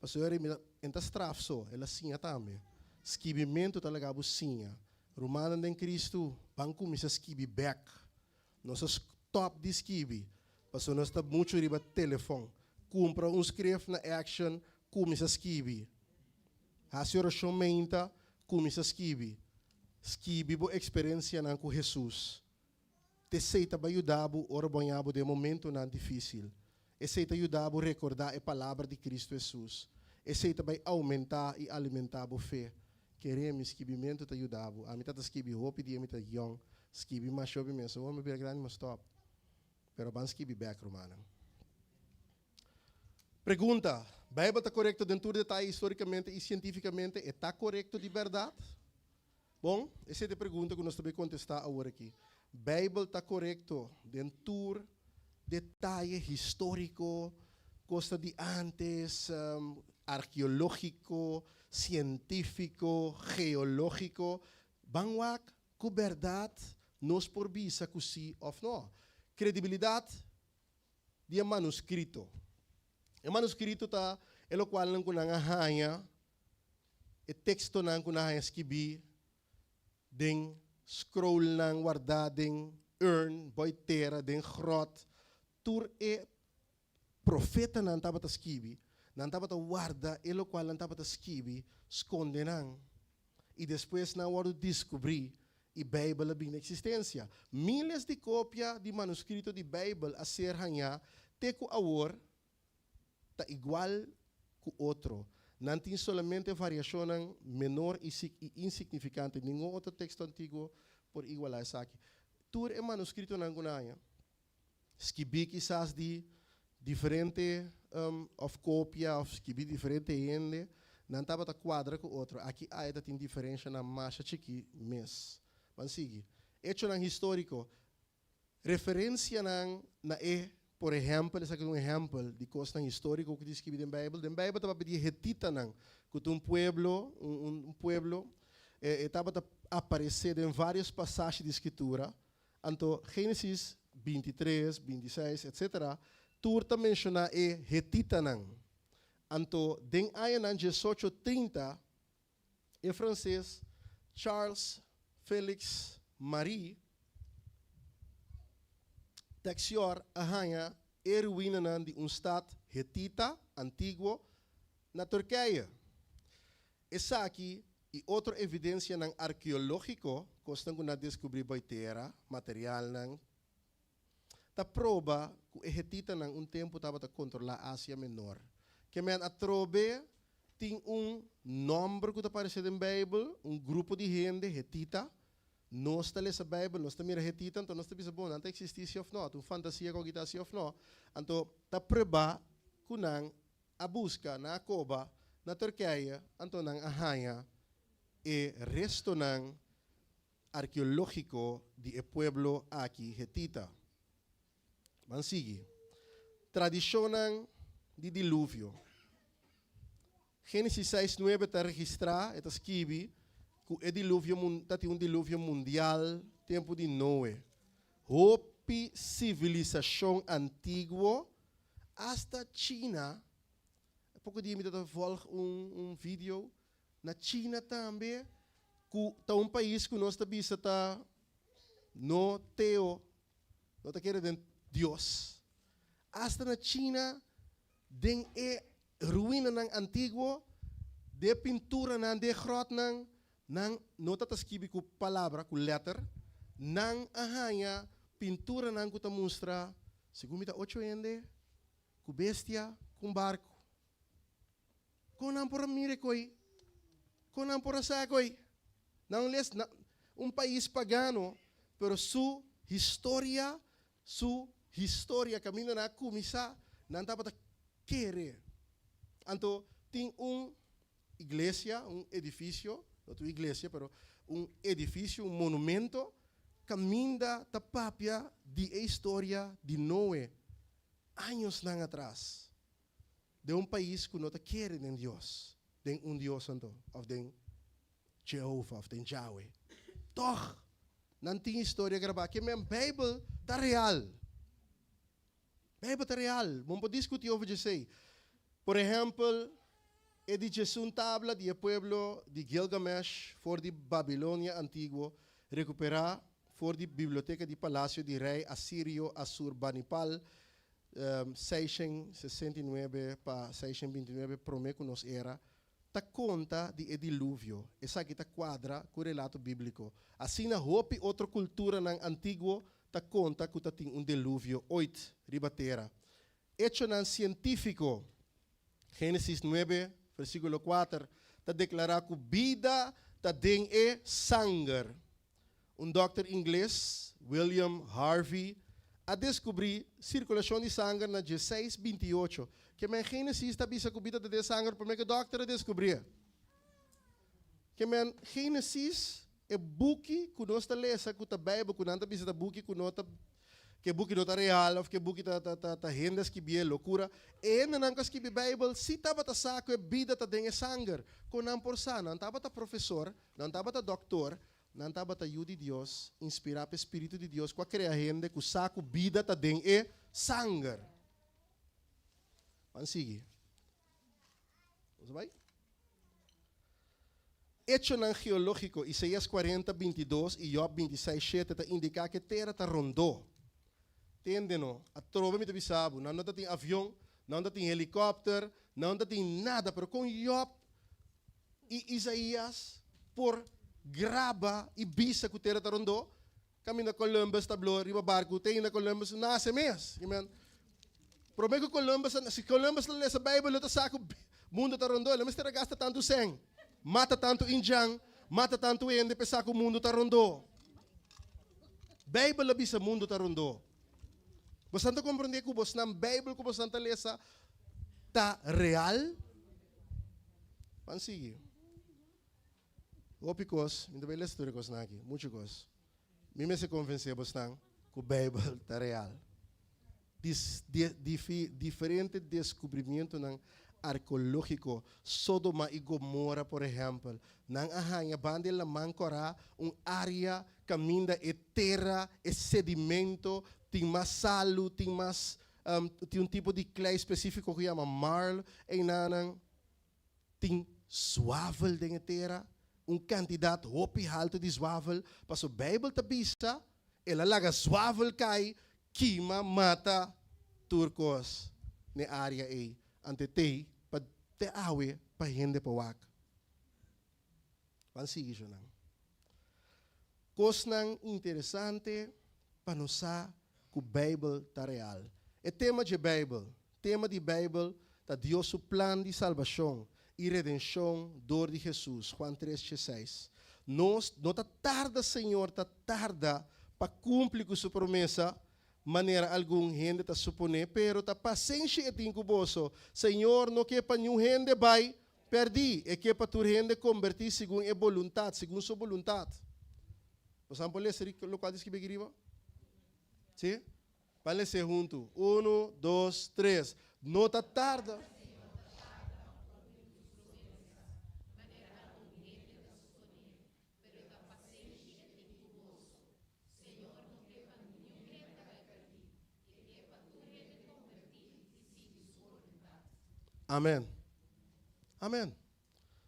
Pasobra mi ta, en ta straf so, el a siña tambe. Skibimentu ta laga bo siña. Rumannan den Kristu, ban kuminsá skibi bèk. Nos a stòp di skibi, pasobra nos ta muchu riba telefòn. Kumpra un skrif na Action, Kuminsá skibi. Hasi orashon meinta, kuminsá skibi. Skibi bo eksperensianan ku Hesus. T'esei ta bai yuda bo ora bo haña bo den momentonan difísil. Esei ta yuda bo rekordá e palabra di Kristu Hesus. Esei ta bai oumentá i alimentá bo fe. Kere mi, skibimentu ta yuda bo. Ami ta ta skibi hopi dia mi ta yòn. Skibi masha hopi mes. Awor mi bira grandi mi a stòp. Pero ban skibi bèk, rumannan. Pregunta, Bijbel ta korekto den tur detaye histórikamente i sientífikamente? E ta korekto di bèrdat? Bon, esei ta e pregunta ku nos ta bai kontestá awor aki. Bijbel ta korekto den tur detaye históriko, kos ta di ántes, arkeológiko, sientífiko, geológiko? Ban wak ku bèrdat nos por bisa ku sí òf nò. Kredibilidat di e manuskrito. E manuskrito ta e lokualnan ku nan a haña, e tekstonan ku nan a haña skibí den scrollnan wardá den urn, boi tera, den gròt. Tur e profetanan tabata skibi, nan tabata warda e lokual nan tabata skibi, skonde nan, i despues nan a wòrdu diskubrí i Beibel a bini na eksistensia. Míles di kopia di manuskrito di Beibel a ser hañá te ku awor ta igual ku otro. Nan tin solamente variashonnan menor i insignifikante. Ningun otro teksto antiguo por igualá esaki. Tur e manuskritonan ku nan haña, skibí kisas di diferente òf kopia òf skibí diferente hende, nan tabata kuadra ku otro. Aki aya ta tin diferenshanan masha chikí mes. Ban sigui. Echonan históriko. Referensianan na e, por ehèmpel, esaki ta un ehèmpel di kosnan históriko ku tin skibí den Beibel. Den Beibel ta papia di e hetitanan, ku ta un pueblo, un un pueblo, e tabata aparesé den vários pasashi di Skritura. Anto Génesis 23, 26, etcétera, tur ta menshoná e hetitanan. Anto den añanan diesocho trinta, e franses Charles Félix Marie Texior a haña e ruinanan di un stat hetita antiguo na Turkije. Esaki i otro evidensianan arkeológiko, kosnan ku nan a deskubrí bai tera, materialnan, ta proba ku e hetitanan un tempu tabata kontrolá Asia Menor. Ke men atrobe tin un nòmber ku ta aparesé den Beibel, un grupo di hende, hetita. Nos ta lesa Beibel, nos ta mira hetita, anto nos ta bisa, bon, nan ta eksistí si òf nò? Ta un fantasia ku ta si òf nò? Anto ta pruebá ku nan a buska, nan a koba na Turkije, anto nan a haña e restonan arkeológiko di e pueblo aki hetita. Ban sigui. Tradishonnan di diluvio. Génesis seis nuebe ta registrá, e ta skibi, ku e diluvio ta tin un diluvio mundial tempu di Noe. Hopi sivilisashon antiguo, asta China, poko dia mi ta volg un un video, na China tambe, ku ta un pais ku nos ta bisa ta no teo, no ta kere den Dios. Asta na China, den e ruinanan antiguo, den e pinturanan, den e gròtnan, Nan no ta ta skibi ku palabra, ku lèter. Nan a haña pinturanan ku ta mustra, segun mi ta ocho hende, ku bestia, ku un barku. Kon nan por a mira e koi? Kon nan por a sa e koi? Nan les na un pais pagano, pero su historia, su historia kaminda nan a kuminsá, nan tabata kere. Anto tin un Iglesia, un edifisio, no ta un iglesia, pero un edifisio, un monumento, kaminda ta papia di e historia di Noe añosnan atras, den un pais ku no ta kere den Dios, den un Dios anto, òf den Jehovah òf den Yahweh. Tòg, nan tin historia grabá. Ke men Beibel ta real. Beibel ta real. Bo no por diskutí over djesei. Por ehèmpel, e di djesun tabla di e pueblo di Gilgamesh for di Babilonia antiguo, rekuperá for di biblioteka di palasio di rei asirio Asurbanipal. 669 pa 629 promé ku nos era, ta konta di e diluvio. Esaki ta kuadra ku relato bíbliko. Asina hopi otro kulturanan antiguo ta konta ku ta tin un deluvio oit riba tera. Echonan sientífiko, Génesis nuebe, versíkulo kuater, ta deklará ku bida ta den e sanger. Un dòkter ingles, William Harvey, a deskubrí sirkulashon di sanger na dieseis bintiocho. Ke men Génesis ta bisa ku bida ta den sanger promé ku e dòkter a deskubrié. Ke men Génesis, e buki ku nos ta lesa ku ta Beibel, ku nan ta bisa ta buki ku no ta ku e buki no ta real òf ku e buki ta ta ta ta hende a skibié, lokura. E hendenan ku a skibi Beibel sí tabata sa ku e bida ta den e sanger. Kon nan por sa? Nan tabata profesor, Nan tabata dòktor, nan tabata yu di Dios, inspirá pa e spiritu di Dios ku a krea hende ku sa ku bida ta den e sanger. Ban sigui. Nos a bai? Echonan geológiko, Isaías kuarenta, bintidos i Jòb bintiseis, shete ta indiká ku e tera ta rondó. Tende no, atrobe mi ta bisa bo, nan no ta tin avion, nan no ta tin helikòpter, nan no ta tin nada, pero kon Jòb I Isaías por graba i bisa ku tera ta rondó, kaminda Columbus ta blo riba barku, te ainda Columbus nase mes. Amen. Promé ku Columbus a, si Columbus ta lesa Bijbel lo ta sa ku mundu ta rondó, el a mester a gasta tantu sèn, mata tantu indjan, mata tantu hende pa e sa ku mundu ta rondó. Bijbel a bisa mundu ta rondó. Bosan ta komprendé ku bosnan Bijbel ku bosan ta lesa ta real? Ban sigui. Hopi kos, mi ta bai lesa tur e kosnan aki, muchu kos. Mi mester konvensé bosnan ku Beibel ta real. Dis, di, difi, diferente deskubrimientonan arkeológiko, Sodoma i Gomora por ehèmpel, nan a haña banda e Laman Kòrá un área kaminda e tera, e sedimento, tin mas salu, tin mas Tin un tipo di klei spesífiko ku yama marl. Einanan tin zwavel den e tera, un kantidat hopi haltu di zwavel. Pasobra Beibel ta bisa, El a laga zwavel kai, kima, mata tur kos n'e área ei. Ante t'ei pa te awe pa hende por wak. Ban sigui sho nan. Kosnan interesante pa nos sa ku Beibel ta real. E tema dje Beibel. Tema di Beibel ta Dios su plan di salbashon i redenshon dor di Hesus, Juan tres dieseis. Nos no ta tarda Señor ta tarda pa kumpli ku su promesa manera algun hende ta suponé, pero ta pasenshi e tin ku boso. Señor no ke pa niun hende bai Pèrdí, e ke pa tur hende kombertí segun e boluntat, segun su boluntat. Nos a por lesa lokual ta skibí aki riba? Sí? Ban les'é huntu. Unu, dos, tres. No ta tarda. Amen. Amen.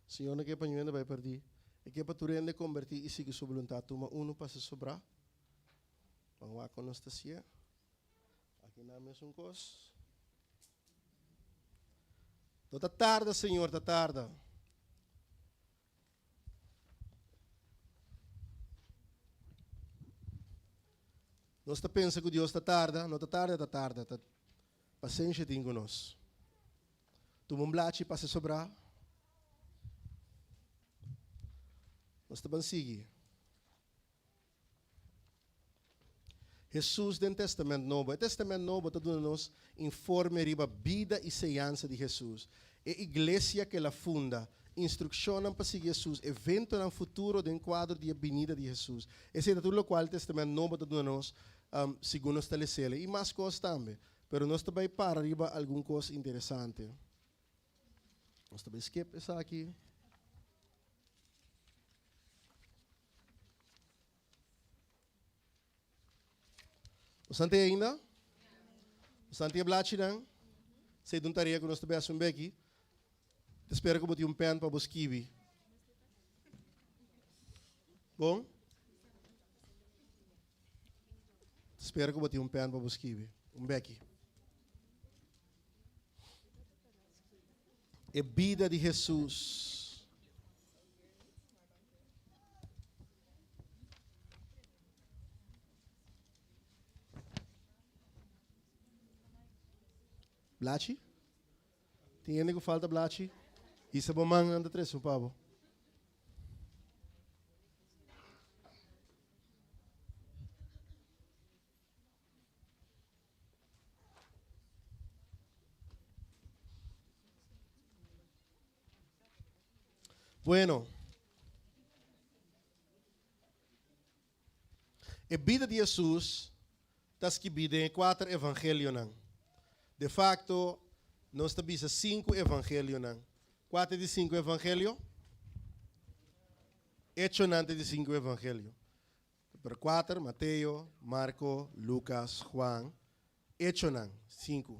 Señor no ke pa niun hende bai perdí. E ke pa tur hende kombertí i sigui su boluntat. Tuma unu pasa sobrá. Ban wak kon nos ta sié. Aki nan mesun kos. No ta tarda, Señor, ta tarda. Nos ta pensa ku Dios ta tarda, no ta tarda, ta tarda, ta pasensha tin ku nos. Tuma un blachi pasa sobrá. Nos ta ban sigui. Hesus den Testament Nobo. E Testament Nobo ta duna nos informe riba bida i señansa di Hesus, e iglesia ku el a funda, instrukshonnan pa sigui Hesus, eventonan futuro den kuadro di e binida di Hesus. Esei ta tur lokual Testament Nobo ta duna nos segun nos ta les'el i mas kos tambe. Pero nos ta bai para riba algun kos interesante. Nos ta bai skip esaki. Bosan tin ainda? Bosan tin e blachinan? Esei ta un tarea ku nos ta bai hasi un beki. Ta spera ku bo tin un pèn pa bo skibi. Bon? Ta spera ku bo tin un pèn pa bo skibi. Un beki. E bida di Hesus. Blachi? Tin hende ku falta blachi? Hisa bo man, nan ta trese un pa bo. Bueno, e bida di Hesus ta skibí den e kuater evangelionan. De facto, nos ta bisa sinku evangelionan. Kua ta e di sinku evangelio? Echonan ta e di sinku evangelio. Pero kuater, Mateo, Marko, Lukas, Juan, Echonan, sinku.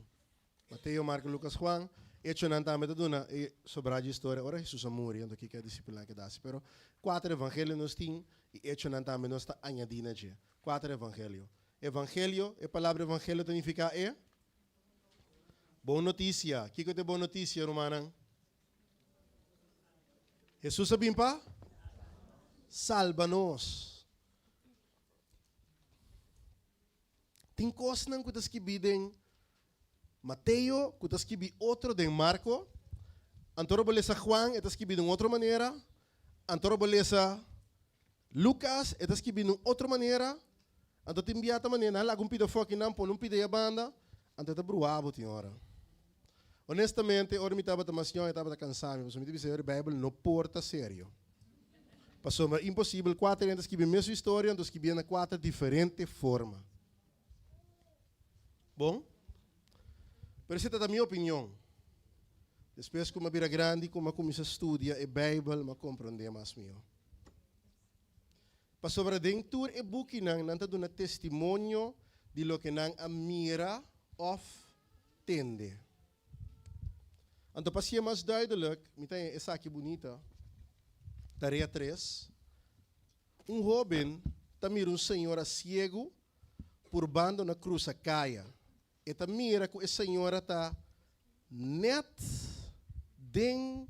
Mateo, Marko, Lukas, Juan, Echonan tambe ta duna e sobrá dje historia ora Hesus a muri, anto kiko e disipelnan a keda hasi. Pero kuater evangelio nos tin i Echonan tambe nos ta añadí na dje. Kuater evangelio. Evangelio, e palabra evangelio ta nifiká e bon notisia. Kiko ta e bon notisia, rumannan? Hesus a bin pa salba nos. Tin kosnan ku ta skibí den Mateo ku ta skibí otro den Marko. Anto ora bo lesa Juan e ta skibí den otro manera. Anto ora bo lesa Lukas e ta skibí den otro manera. Anto tin bia ta manera nan laga un pida afó aki nan pone un pida ei abanda, anto e ta bruha bo tin ora. Honestamente ora mi tabata mas yòn e tabata kansa mi pasobra mi ta bisa e Bijbel no por ta serio. Pasobra imposibel kuater hende ta skibi e mesun historia anto skibié na kuater diferente forma. Bon, pero esei ta mi opinion. Despues ku mi a bira grandi ku mi a kuminsá studia e Bijbel mi a komprondé mas mihó. Pasobra den tur e bukinan nan ta duna testimonio di loke nan a mira òf tende. Anto pa si'e mas duidelijk, mi ta haña esaki bunita, Tarea tres, Un hóben ta mira un señora siegu purbando na krusa kaya. E ta mira ku e señora ta nèt den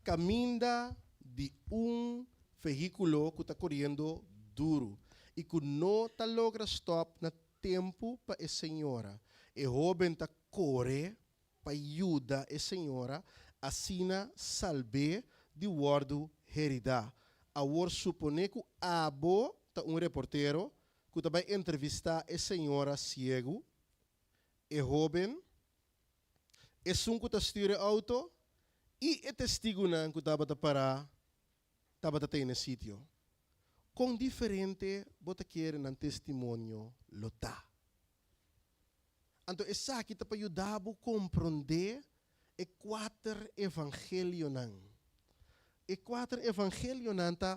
kaminda di un vehíkulo ku ta koriendo duru i ku no ta logra stòp na tempu pa e señora. E hóben ta kore pa yuda e señora asina salb'é di wòrdu heridá. Awor suponé ku abo ta un reportero ku ta bai entrevistá e señora siegu, e hóben, esun ku ta stür e outo i e testigunan ku tabata pará tabata tene sitio. Kon diferente bo ta kere nan testimonio lo ta? Anto esaki ta pa yuda bo komprondé e kuater evangelionan. E kuater evangelionan ta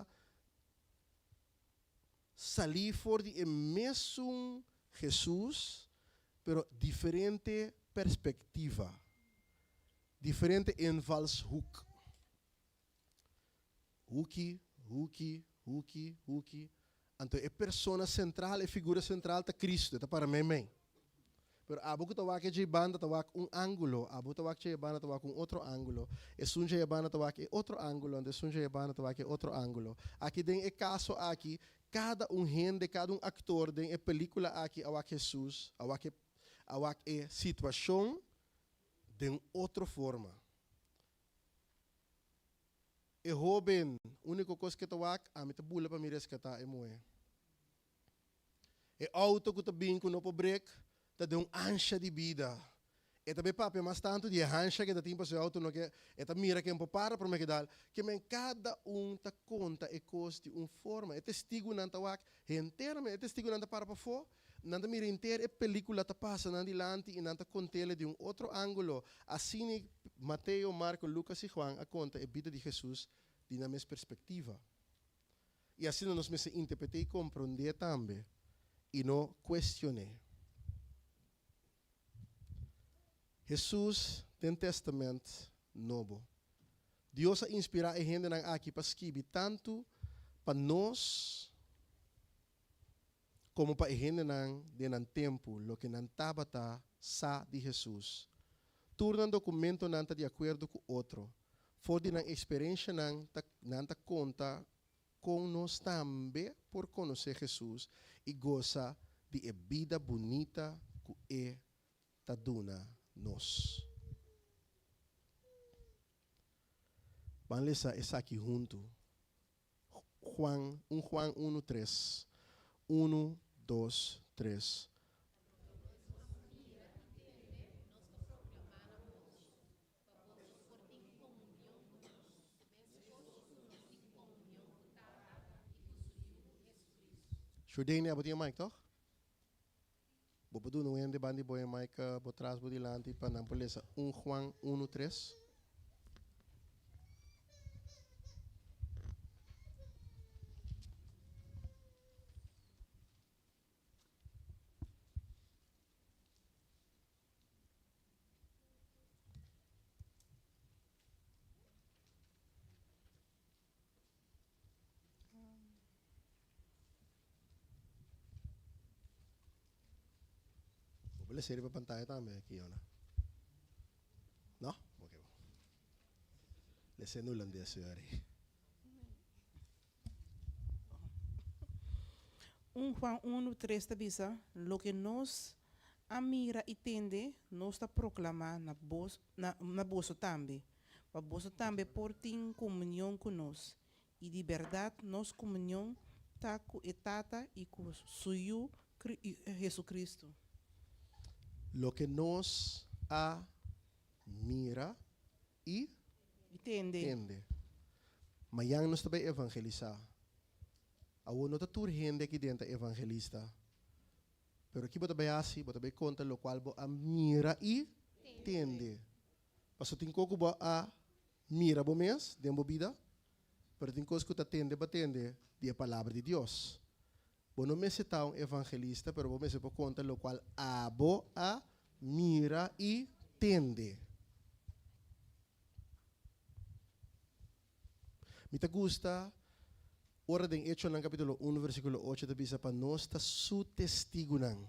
salí for di e mesun Hesus, pero diferente perspektiva, diferente invalshoek. Huki, huki, huki, huki. Anto e persona sentral, e figura sentral ta Cristo, e ta para meimei. Pero abo ku ta wak e dje banda ta wak un ángulo, abo ta wak dje banda ta wak un otro ángulo, esun dje banda ta wak e otro ángulo, anto esun dje banda ta wak e otro ángulo. Aki den e kaso aki, kada un hende, kada un aktor den e pelíkula aki a wak Hesus, a wak e a wak e situashon den otro forma. E hóben, úniko kos ke ta wak, ami ta bula pa mi reskatá e muhé. E outo ku ta bin ku no por brek ta den un ansha di bida. E ta bay papia mas tantu di e hansha ku e ta tin pasobra e outo no ke, e ta mira ken por para promé ke dal. Ke men kada un ta konta e kos di un forma. E testigunan ta wak henteramente, e testigunan ta para pafó, nan ta mira henter e pelikula ta pasa nan dilanti i nan ta kont'el di un otro ángulo. Asina Mateo, Marko, Lukas i Juan a konta e bida di Hesus di nan mes perspektiva. I asina nos mester interpret'é i komprondé tambe, i no kuestion'é. Hesus den Testament Nobo. Dios a inspirá e hendenan aki pa skibi tantu pa nos komo pa e hendenan den nan tempu loke nan tabata sa di Hesus. Tur nan dokumentonan ta di akuerdo ku otro. For di nan eksperenshanan ta nan ta konta kon nos tambe por konosé Hesus i gosa di e bida bunita ku e ta duna nos. Ban lesa esaki huntu. Juan, un Juan unu tres. Unu, dos, tres. Shurdene, abo tin e mic toch? Bo por duna un hende bandi bo e mic bo tras bo dilanti pa nan por lesa un Juan unu tres. Bo por lesa riba pantaya tambe, Kiona. No? Ok, bon. Lesa en hulandes, sorry. Un Juan unu, tres ta bisa, Loke nos a mira i tende, nos ta proklamá na bos, na, na boso tambe, pa boso tambe por tin komunion ku nos. I di bèrdat nos komunion ta ku e Tata i ku Su Yu, Hesukristu. Loke nos a mira i tende. Mañan nos ta bai evangelisá. Awor no ta tur hende aki den ta evangelista. Pero ki bo ta bai hasi? Bo ta bai konta lokual bo a mira i tende. Pasobra tin kos ku bo a mira bo mes den bo bida, pero tin kos ku ta tende bo a tende di e Palabra di Dios. Bo no mester ta un evangelista, pero bo mester por konta lokual abo a mira i tende. Mi ta gusta ora den Echonan kapítulo unu versíkulo ocho ta bisa pa nos ta su testigunan.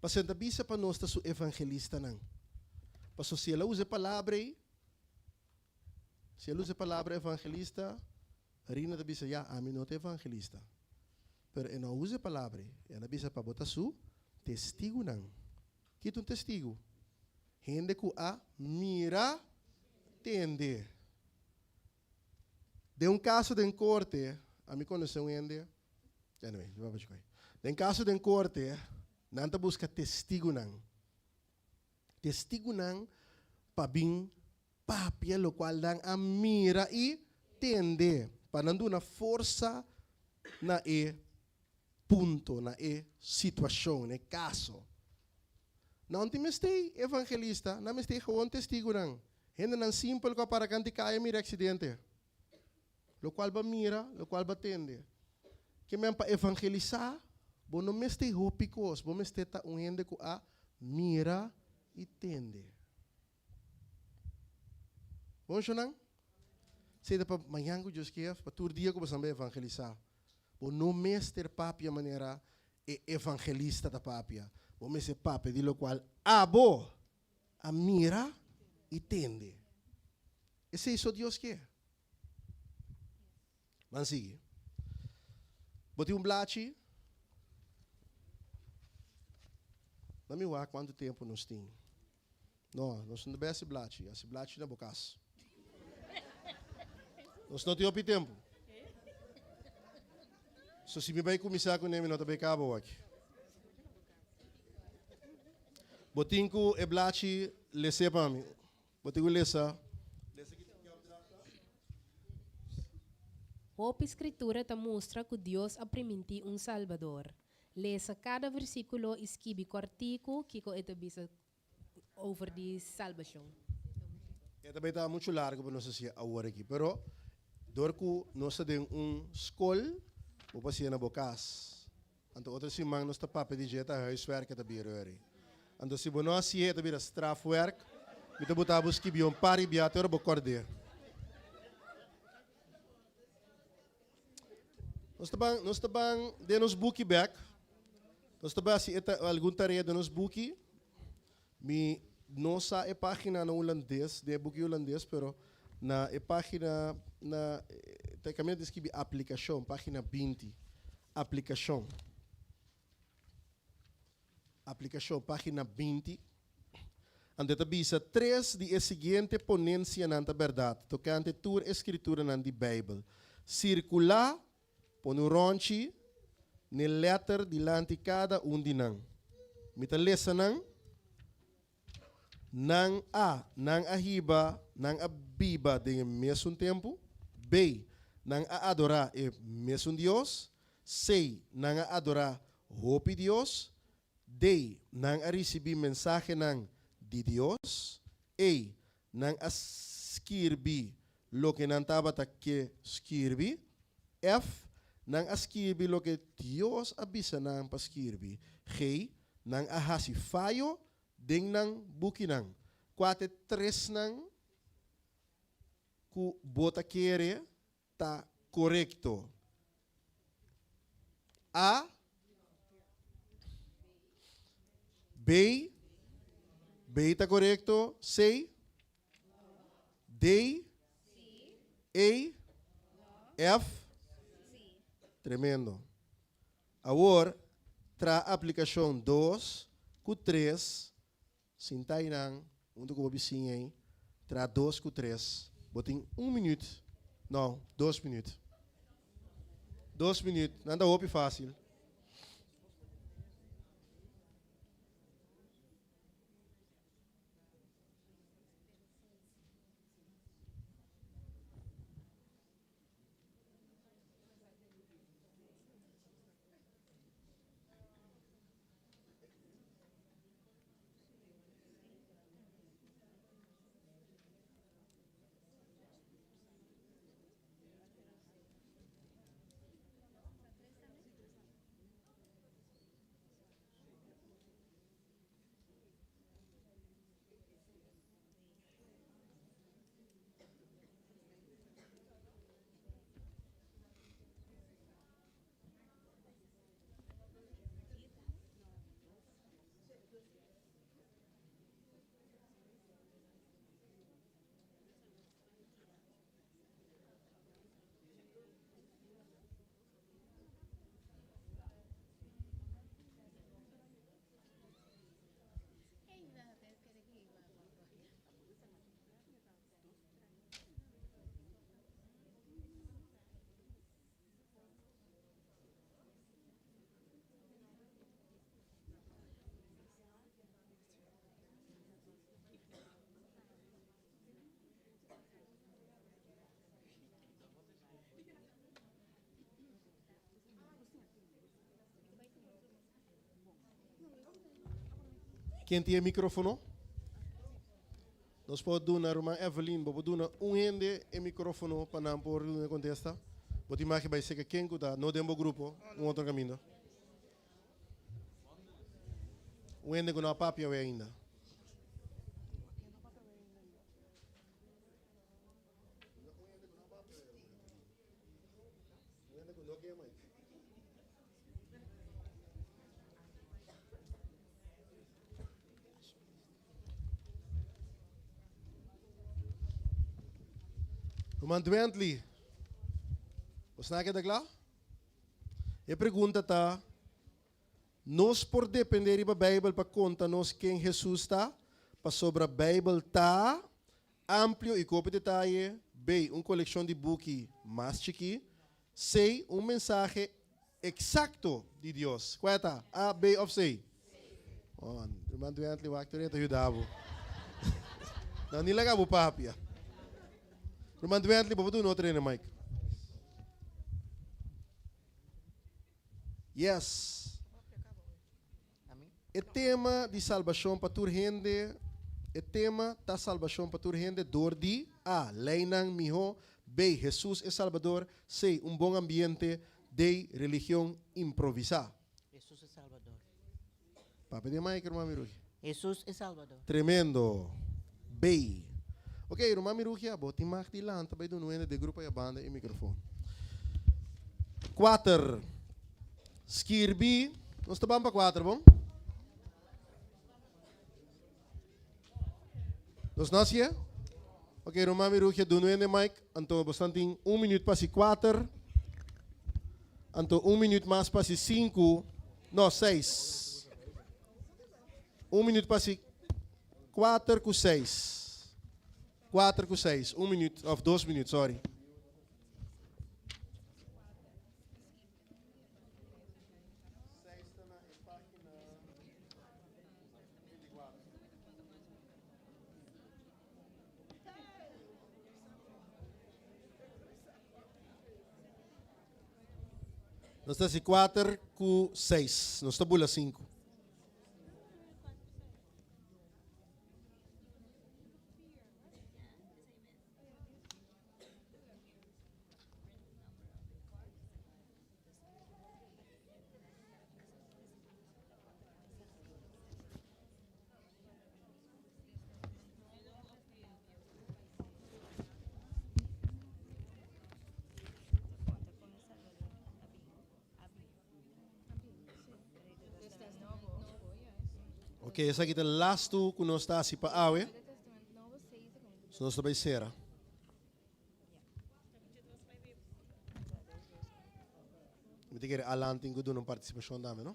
Pasobra ta bisa pa nos ta su evangelistanan. Pasobra si el a usa e palabra ei, si el usa e palabra evangelista, Rina ta bisa, ya, ami no ta evangelista. Pero e no a usa e palabra ei. El a bisa pa bo ta su testigunan. Ki ta un testigu? Hende ku a mira, tende. Den un kaso den korte, ami konosé un hende, anyway, mi papia chikoi. Den kaso den korte, nan ta buska testigunan. Testigunan pa bin papia lokual nan a mira i tende, pa nan duna forsa na e punto, na e situashon, na e kaso. Nan tin mester evangelista, nan mester gewoon testigunan, hendenan simpel ku a para kanti kaya mira e aksidente. Lokual bo a mira, lokual bo a tende. Ke men pa evangelisá, bo no mester hopi kos, bo mester ta un hende ku a mira i tende. Bon shonnan? Esei ta pa mañan ku Dios kier, pa tur dia ku bo san bai evangelisá. Bo no mester papia manera e evangelista ta papia. Bo mester papia di lokual abo a mira i tende. Esei so Dios ke. Ban sigui. Bo tin un blachi? Na mi wak kuantu tempu nos tin. No, nos no ta bai hasi blachi. Hasi blachi na bo kas. Nos no tin hopi tempu. So si mi bai kuminsá kuné mi no ta bai kaba awaki. Bo tin ku e blachi les'é pa mi. Bo tin ku lesa. Hopi Skritura ta mustra ku Dios a primintí un Salbador. Lesa kada versíkulo i skibi kòrtiku kiko e ta bisa over di salbashon. E ta bai ta muchu largu pa nos hasié awor aki, pero dor ku nos ta den un skol, bo por hasié na bo kas. Anto otro siman nos ta papia di dje ta huiswerk e ta bira ori. Anto si bo no hasié e ta bira strafwerk, mi ta buta bo skibi un par i bia te ora bo kòrd'é. Nos ta ban, nos ta ban den nos buki bèk. Nos ta bai hasi e ta algun tarea den nos buki. Mi no sa e página na hulandes, den e buki hulandes, pero na e página na ta kaminda ta skibi aplikashon, página 20. Aplikashon. Aplikashon, página 20. Anto e ta bisa, Tres di e siguiente ponensianan ta bèrdat tokante tur e skrituranan di Beibel. Sirkulá, pone un rònchi n'e lèter dilanti kada un di nan. Mi ta lesa nan, Nan A, Nan a hiba, nan a biba den e mesun tempu. B, Nan a adorá e mesun Dios. C, Nan a adorá hopi dios. D, Nan a risibí mensahenan di Dios. E, Nan a skirbi loke nan tabata ke skirbi. F, Nan a skirbi loke Dios a bisa nan pa skirbi. G, Nan a hasi fayo den nan bukinan. Kua ta e tresnan ku bo ta kere ta korekto? A. B. B ta korekto. C. D. E. F. Tremendo. Awor, traha aplikashon dos ku tres Sinta einan huntu ku bo bisiña ei, traha dos ku tres. Bo tin un minüt, no, dos minüt. Dos minüt, nan ta hopi fásil. Ken tin e microfono? Nos por duna ruman Evelyn, bo por duna un hende e microfono pa nan por duna e contesta? Bo tin mag bai seca ken cu ta no den bo grupo, un otro caminda. Un hende cu no a papia awe ainda. Ruman Dwently, bo sna keda kla? E pregunta ta, Nos por dependé riba Beibel pa konta nos ken Hesus ta? Pasobra Beibel ta amplio i ku hopi detaye. B, un kolekshon di buki mas chikí. C, un mensahe eksakto di Dios. Kua ta? A, B òf C? Oh, ruman Dwently, wak tur e ta yuda bo. No, ni laga bo papia. Ruman Dwently, bo por duna otro hende mic. Yes. E tema di salbashon pa tur hende E tema ta salbashon pa tur hende dor di, A. Leinan mihó B. Hesus e Salbador C. Un bon ambiente D. Religion improvisá. Hesus e Salbador. Papia den mic, ruman Mirugia. Hesus e Salbador. Tremendo. B. Ok, ruman Mirugia, bo tin mag di lanta bai duna un hende den grupo ayabanda e microfon. Kuater. Skirbi. Nos ta ban pa kuater, bon? Nos no hasié? Ok, ruman Mirugia, dunu hende mic. Anto bosnan tin un minuut pasi kuater. Anto un minuut mas pasi sinku, no, seis. Un minuut pasi kuater ku seis. Kuater ku seis, un minuut, of dos minuut, sorry. Nos ta si kuater ku seis. Nos ta bula sinku. Ok, esaki ta lastu ku nos ta hasi pa awe. So nos ta bai sera. Mi ta kere Alan tin ku duna un partisipashon tambe, no?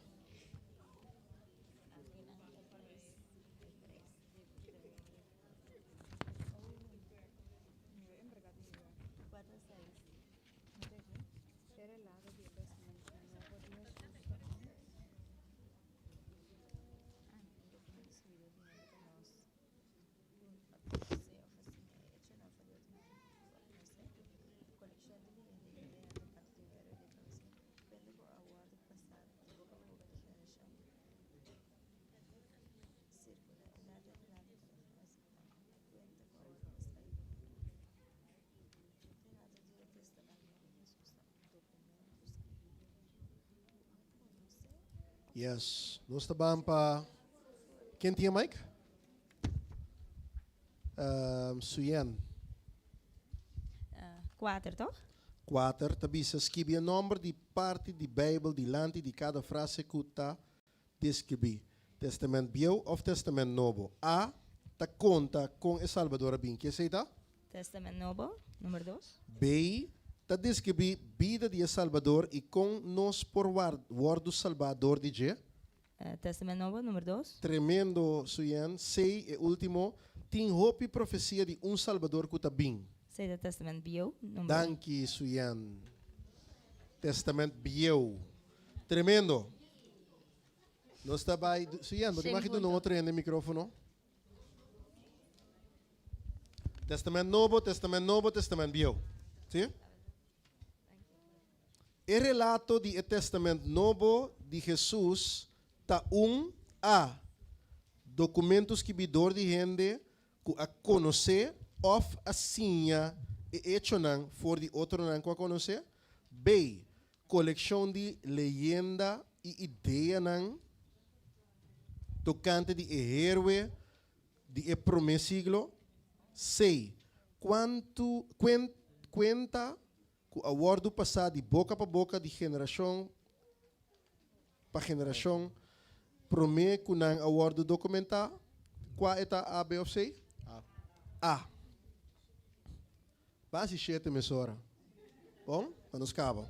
Yes, nos ta ban pa Ken tin e mic? Um, Suyen. Kuater, toch? Kuater ta bisa skibi e nomber di parti di Bijbel dilanti di kada frase ku ta deskribí. Testament Bieu of Testament Nobo? A ta konta kon e Salbador a bin. Ke esei ta? Testament Nobo, number dos. B ta deskribí bida di e Salbador i kon nos por wòrdu salbá dor di dje. Testament Nobo, number dos. Tremendo, Suyen. C, e último, tin hopi profesia di un Salbador ku ta bin. C ta Testament Bieu, number. Danki, Suyen. Testament Bieu. Tremendo. Nos ta bai, Suyen, bo tin maki duna otro hende microfono? Testament Nobo, Testament Nobo, Testament Bieu. Si? E relato di e Testament Nobo di Jesus ta un, A, documento skibi dor di hende ku a konosé òf a siña e echonan for di otronan ku a konosé. B, Kolekshon di leyenda i ideanan tokante di e héroe di e promé siglo. C, Kuantu kuenta ku a wòrdu pasá di boka pa boka di generashon pa generashon promé ku nan a wòrdu dokumentá. Kua e ta A, B òf C? A. A. Basi shete mesora. Bon, pa nos kaba.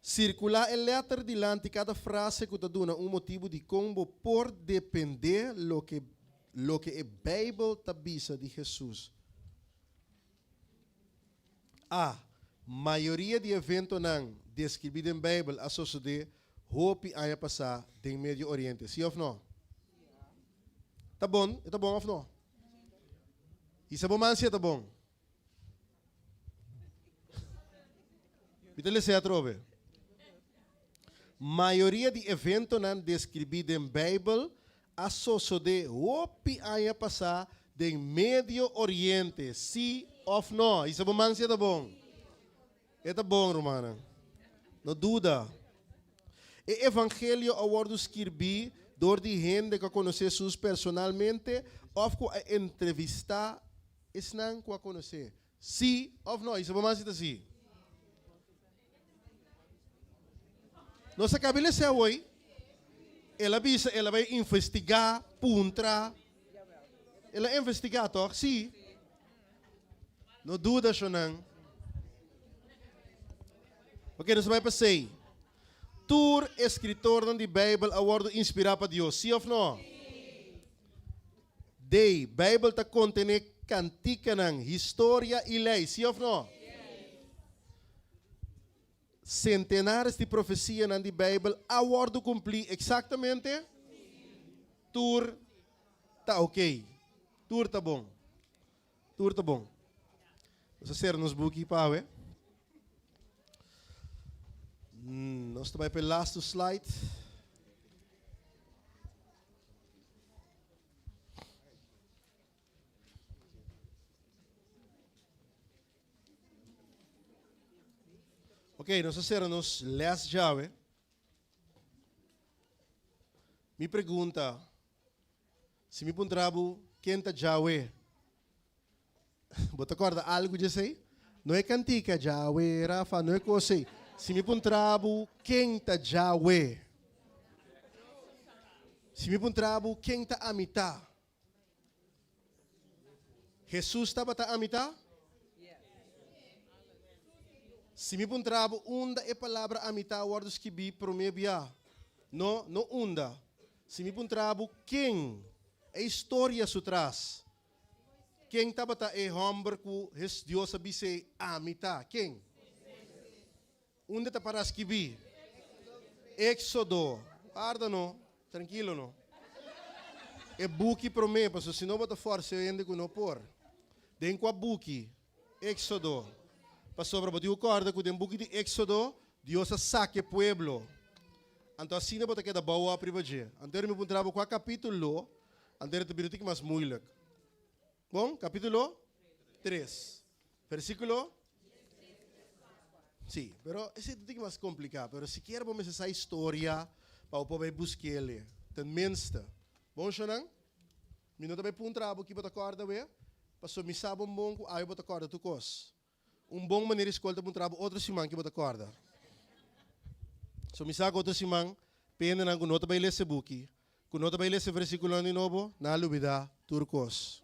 Sirkulá e lèter dilanti kada frase ku ta duna un motibu dikon bo por dependé loke loke e Beibel ta bisa di Hesus. A. Mayoria di eventonan deskribí den Beibel a sosodé hopi aña pasá den Medio Oriente. Sí òf nò? Ta bon? E ta bon òf nò? Hisa bo man si e ta bon. Mi ta lesa e atrobe. Mayoria di eventonan deskribí den Beibel a sosodé hopi aña pasá den Medio Oriente. Sí òf nò? Hisa bo man si e ta bon. E ta bon, rumannan. No duda. E Evangelio a wòrdu skirbí dor di hende ku a konosé Hesus personalmente òf ku a entrevistá esnan ku a konosé. Sí òf nò? Hisa bo man si ta sí. Nos a kaba lesa awoi. El a bisa el a bai investigá, puntra. El a investigá tòg? Sí. No duda, shonnan. Oké, nos bai pa sei. Tur eskritornan di Beibel a wòrdu inspirá pa Dios, sí òf nò? D. Beibel ta kontené kantikanan, historia i lei, sí òf nò? Sentenares di profesianan di Beibel a wòrdu kumplí eksaktamente? Tur ta oké. Tur ta bon. Tur ta bon. Nos a sera nos buki pa awe. Nos ta bai pa e lastu slide. Ok, nos a sera nos les djawe. Mi pregunta, si mi puntra bo ken ta djawe, bo ta korda algu dje esei? No e kantika djawe, Rafa, no e kos ei. Si mi puntra bo ken ta djawe, si mi puntra bo ken ta amita, Hesus tabata amitá? Si mi puntra bo unda e palabra amitá a wòrdu skibí promé bia, no, no unda. Si mi puntra bo ken, e historia su tras, ken tabata e hòmber ku Dios a bis'é amitá? Ken? Unda ta para skibí? Éxodo. Warda no, trankilo no. E buki promé, pasobra si no bo ta fòrsa e hende ku no por. Den kua buki? Éxodo. Pasobra bo tin ku kòrda ku den buki di Éxodo, Dios a saka e pueblo. Anto asina bo ta keda bou òp riba dje. Anto mi puntra bo kua kapítulo, anto ta bira un tiki mas muilik. Bon, kapítulo tres, versíkulo. Sí, pero esei ta un tiki mas kompliká. Pero sikiera bo mester sa historia pa bo por bai busk'el, tenminste. Bon, shonnan? Mi no ta bai puntra bo ki bo ta kòrda awe, pasobra mi sa bon bon ku awe bo ta kòrda tur kos. Un bon manera di skol ta puntra bo otro siman ki bo ta kòrda. So mi sa ku otro siman pendenan ku no ta bai lesa e buki, ku no ta bai lesa e versíkulonan di nobo, nan a lubidá tur kos.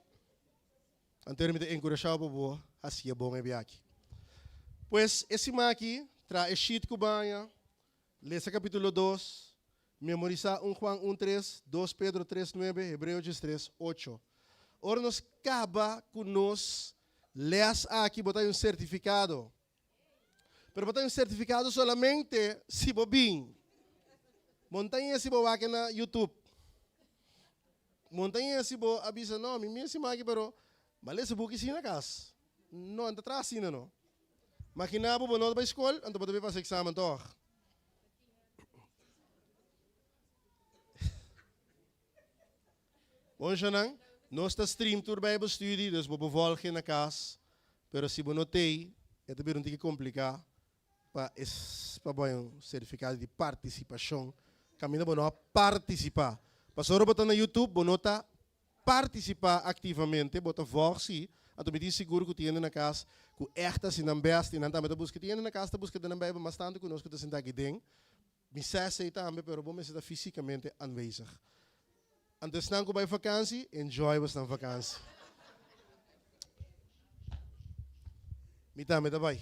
Anto mi ta enkurashá bo pa bo hasié bon e biaha. Pues e siman aki traha e sheet ku baña, lesa kapítulo dos, memorisá un Juan un tres, dos Pedro tres nuebe, Hebreo diestres ocho. Ora nos kaba ku nos lès aki bo ta hay un sertifikado. Pero bo ta hay un sertifikado solamente si bo bin. Montaña si bo wak na YouTube. Montaña si bo a bisa no mi mester maki pero bo a lesa buki si na kas. No, no ta traha asina no. Magina bo bo no ta bai skol anto bo ta bai pasa eksamen tog. Bon Shanan, nos ta stream tur Bijbelstudie, dus bo por volg na kas, pero si bo no t'ei, e ta bira un tiki kompliká pa e pa bo haña un sertifikado di partisipashon kaminda bo no a partisipá. Pasobra bo ta na YouTube, bo no ta partisipá aktivamente, bo ta vòg sí, anto mi tin sigur ku tin hende na kas ku ègt ta hasi nan bèst i nan tambe ta buska. Tin hende na kas ta buska den nan Bijbel mas tantu ku nos ku ta sinta aki den. Mi sa esei tambe, pero bo mester ta físikamente aanwezig. Anto esnan ku bai vakansi, enjoy bosnan vakansi. Mi tambe ta bai.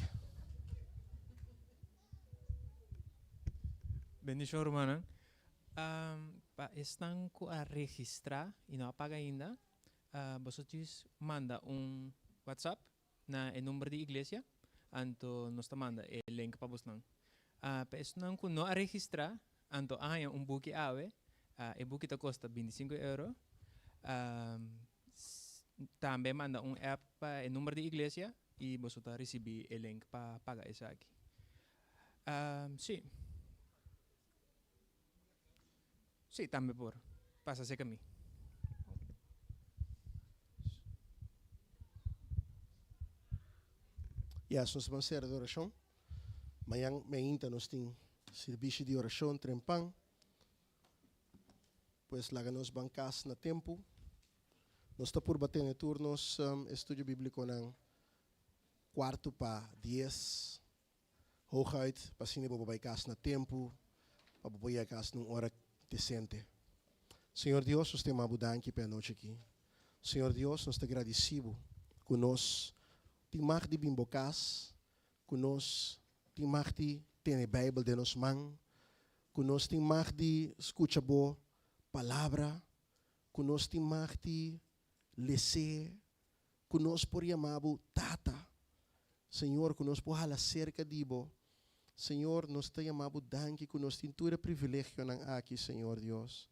Bendishon rumannan. Pa esnan ku a registrá i no a paga ainda, boso djis manda un WhatsApp na e number di iglesia, anto nos ta manda e link pa bosnan. Pa esnan ku no a registrá, anto a haña un buki awe, e buki ta kosta binti sinku euro. Tambe manda un app pa e number di iglesia i boso ta risibí e link pa paga esaki. Sí. Sí, tambe por pasa cerca mi. Yes, nos ban sera di orashon. Mañan meinta nos tin sirbishi di orashon trempan. Pues laga nos ban kas na tempu. Nos ta purba tene tur nos estudio bíblikonan kuartu pa dies. Hooguit pa asina bo por bai kas na tempu, pa bo por yega kas na un ora desente. Señor Dios, nos ta yama bo danki pa e anochi aki. Señor Dios, nos ta gradisí Bo ku nos tin mag di bin Bo kas, ku nos tin mag di tene Beibel den nos man, ku nos tin mag di skucha Bo Palabra, ku nos tin mag di les'é, ku nos por yama Bo Tata. Señor, ku nos por hala serka di Bo. Señor, nos ta yama Bo danki ku nos tin tur e privilegionan aki, Señor Dios.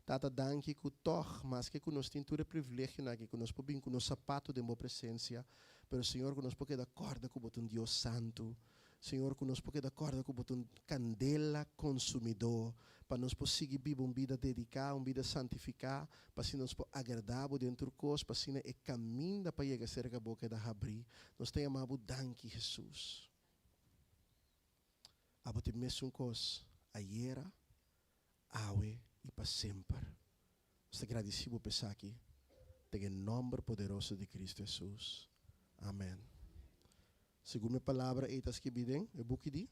Tata, danki ku tòg, maske ku nos tin tur e privilegionan aki, ku nos por bin ku nos sapato den Bo presensia, pero Señor, ku nos por keda kòrda ku Bo ta un Dios santu. Señor, ku nos por keda kòrda ku Bo ta un kandela konsumidó, pa nos por sigui biba un bida dediká, un bida santifiká, pa asina nos por agradá Bo den tur kos, pa asina e kaminda pa yega serka Bo keda habrí. Nos ta yama Bo danki, Hesus. Abo ta e mesun kos ayera, awe i pa semper. Nos ta gradisí Bo pa esaki, den e nòmber poderoso di Kristu Hesus. Amèn. Segun e palabra ei ta skibí den e buki di.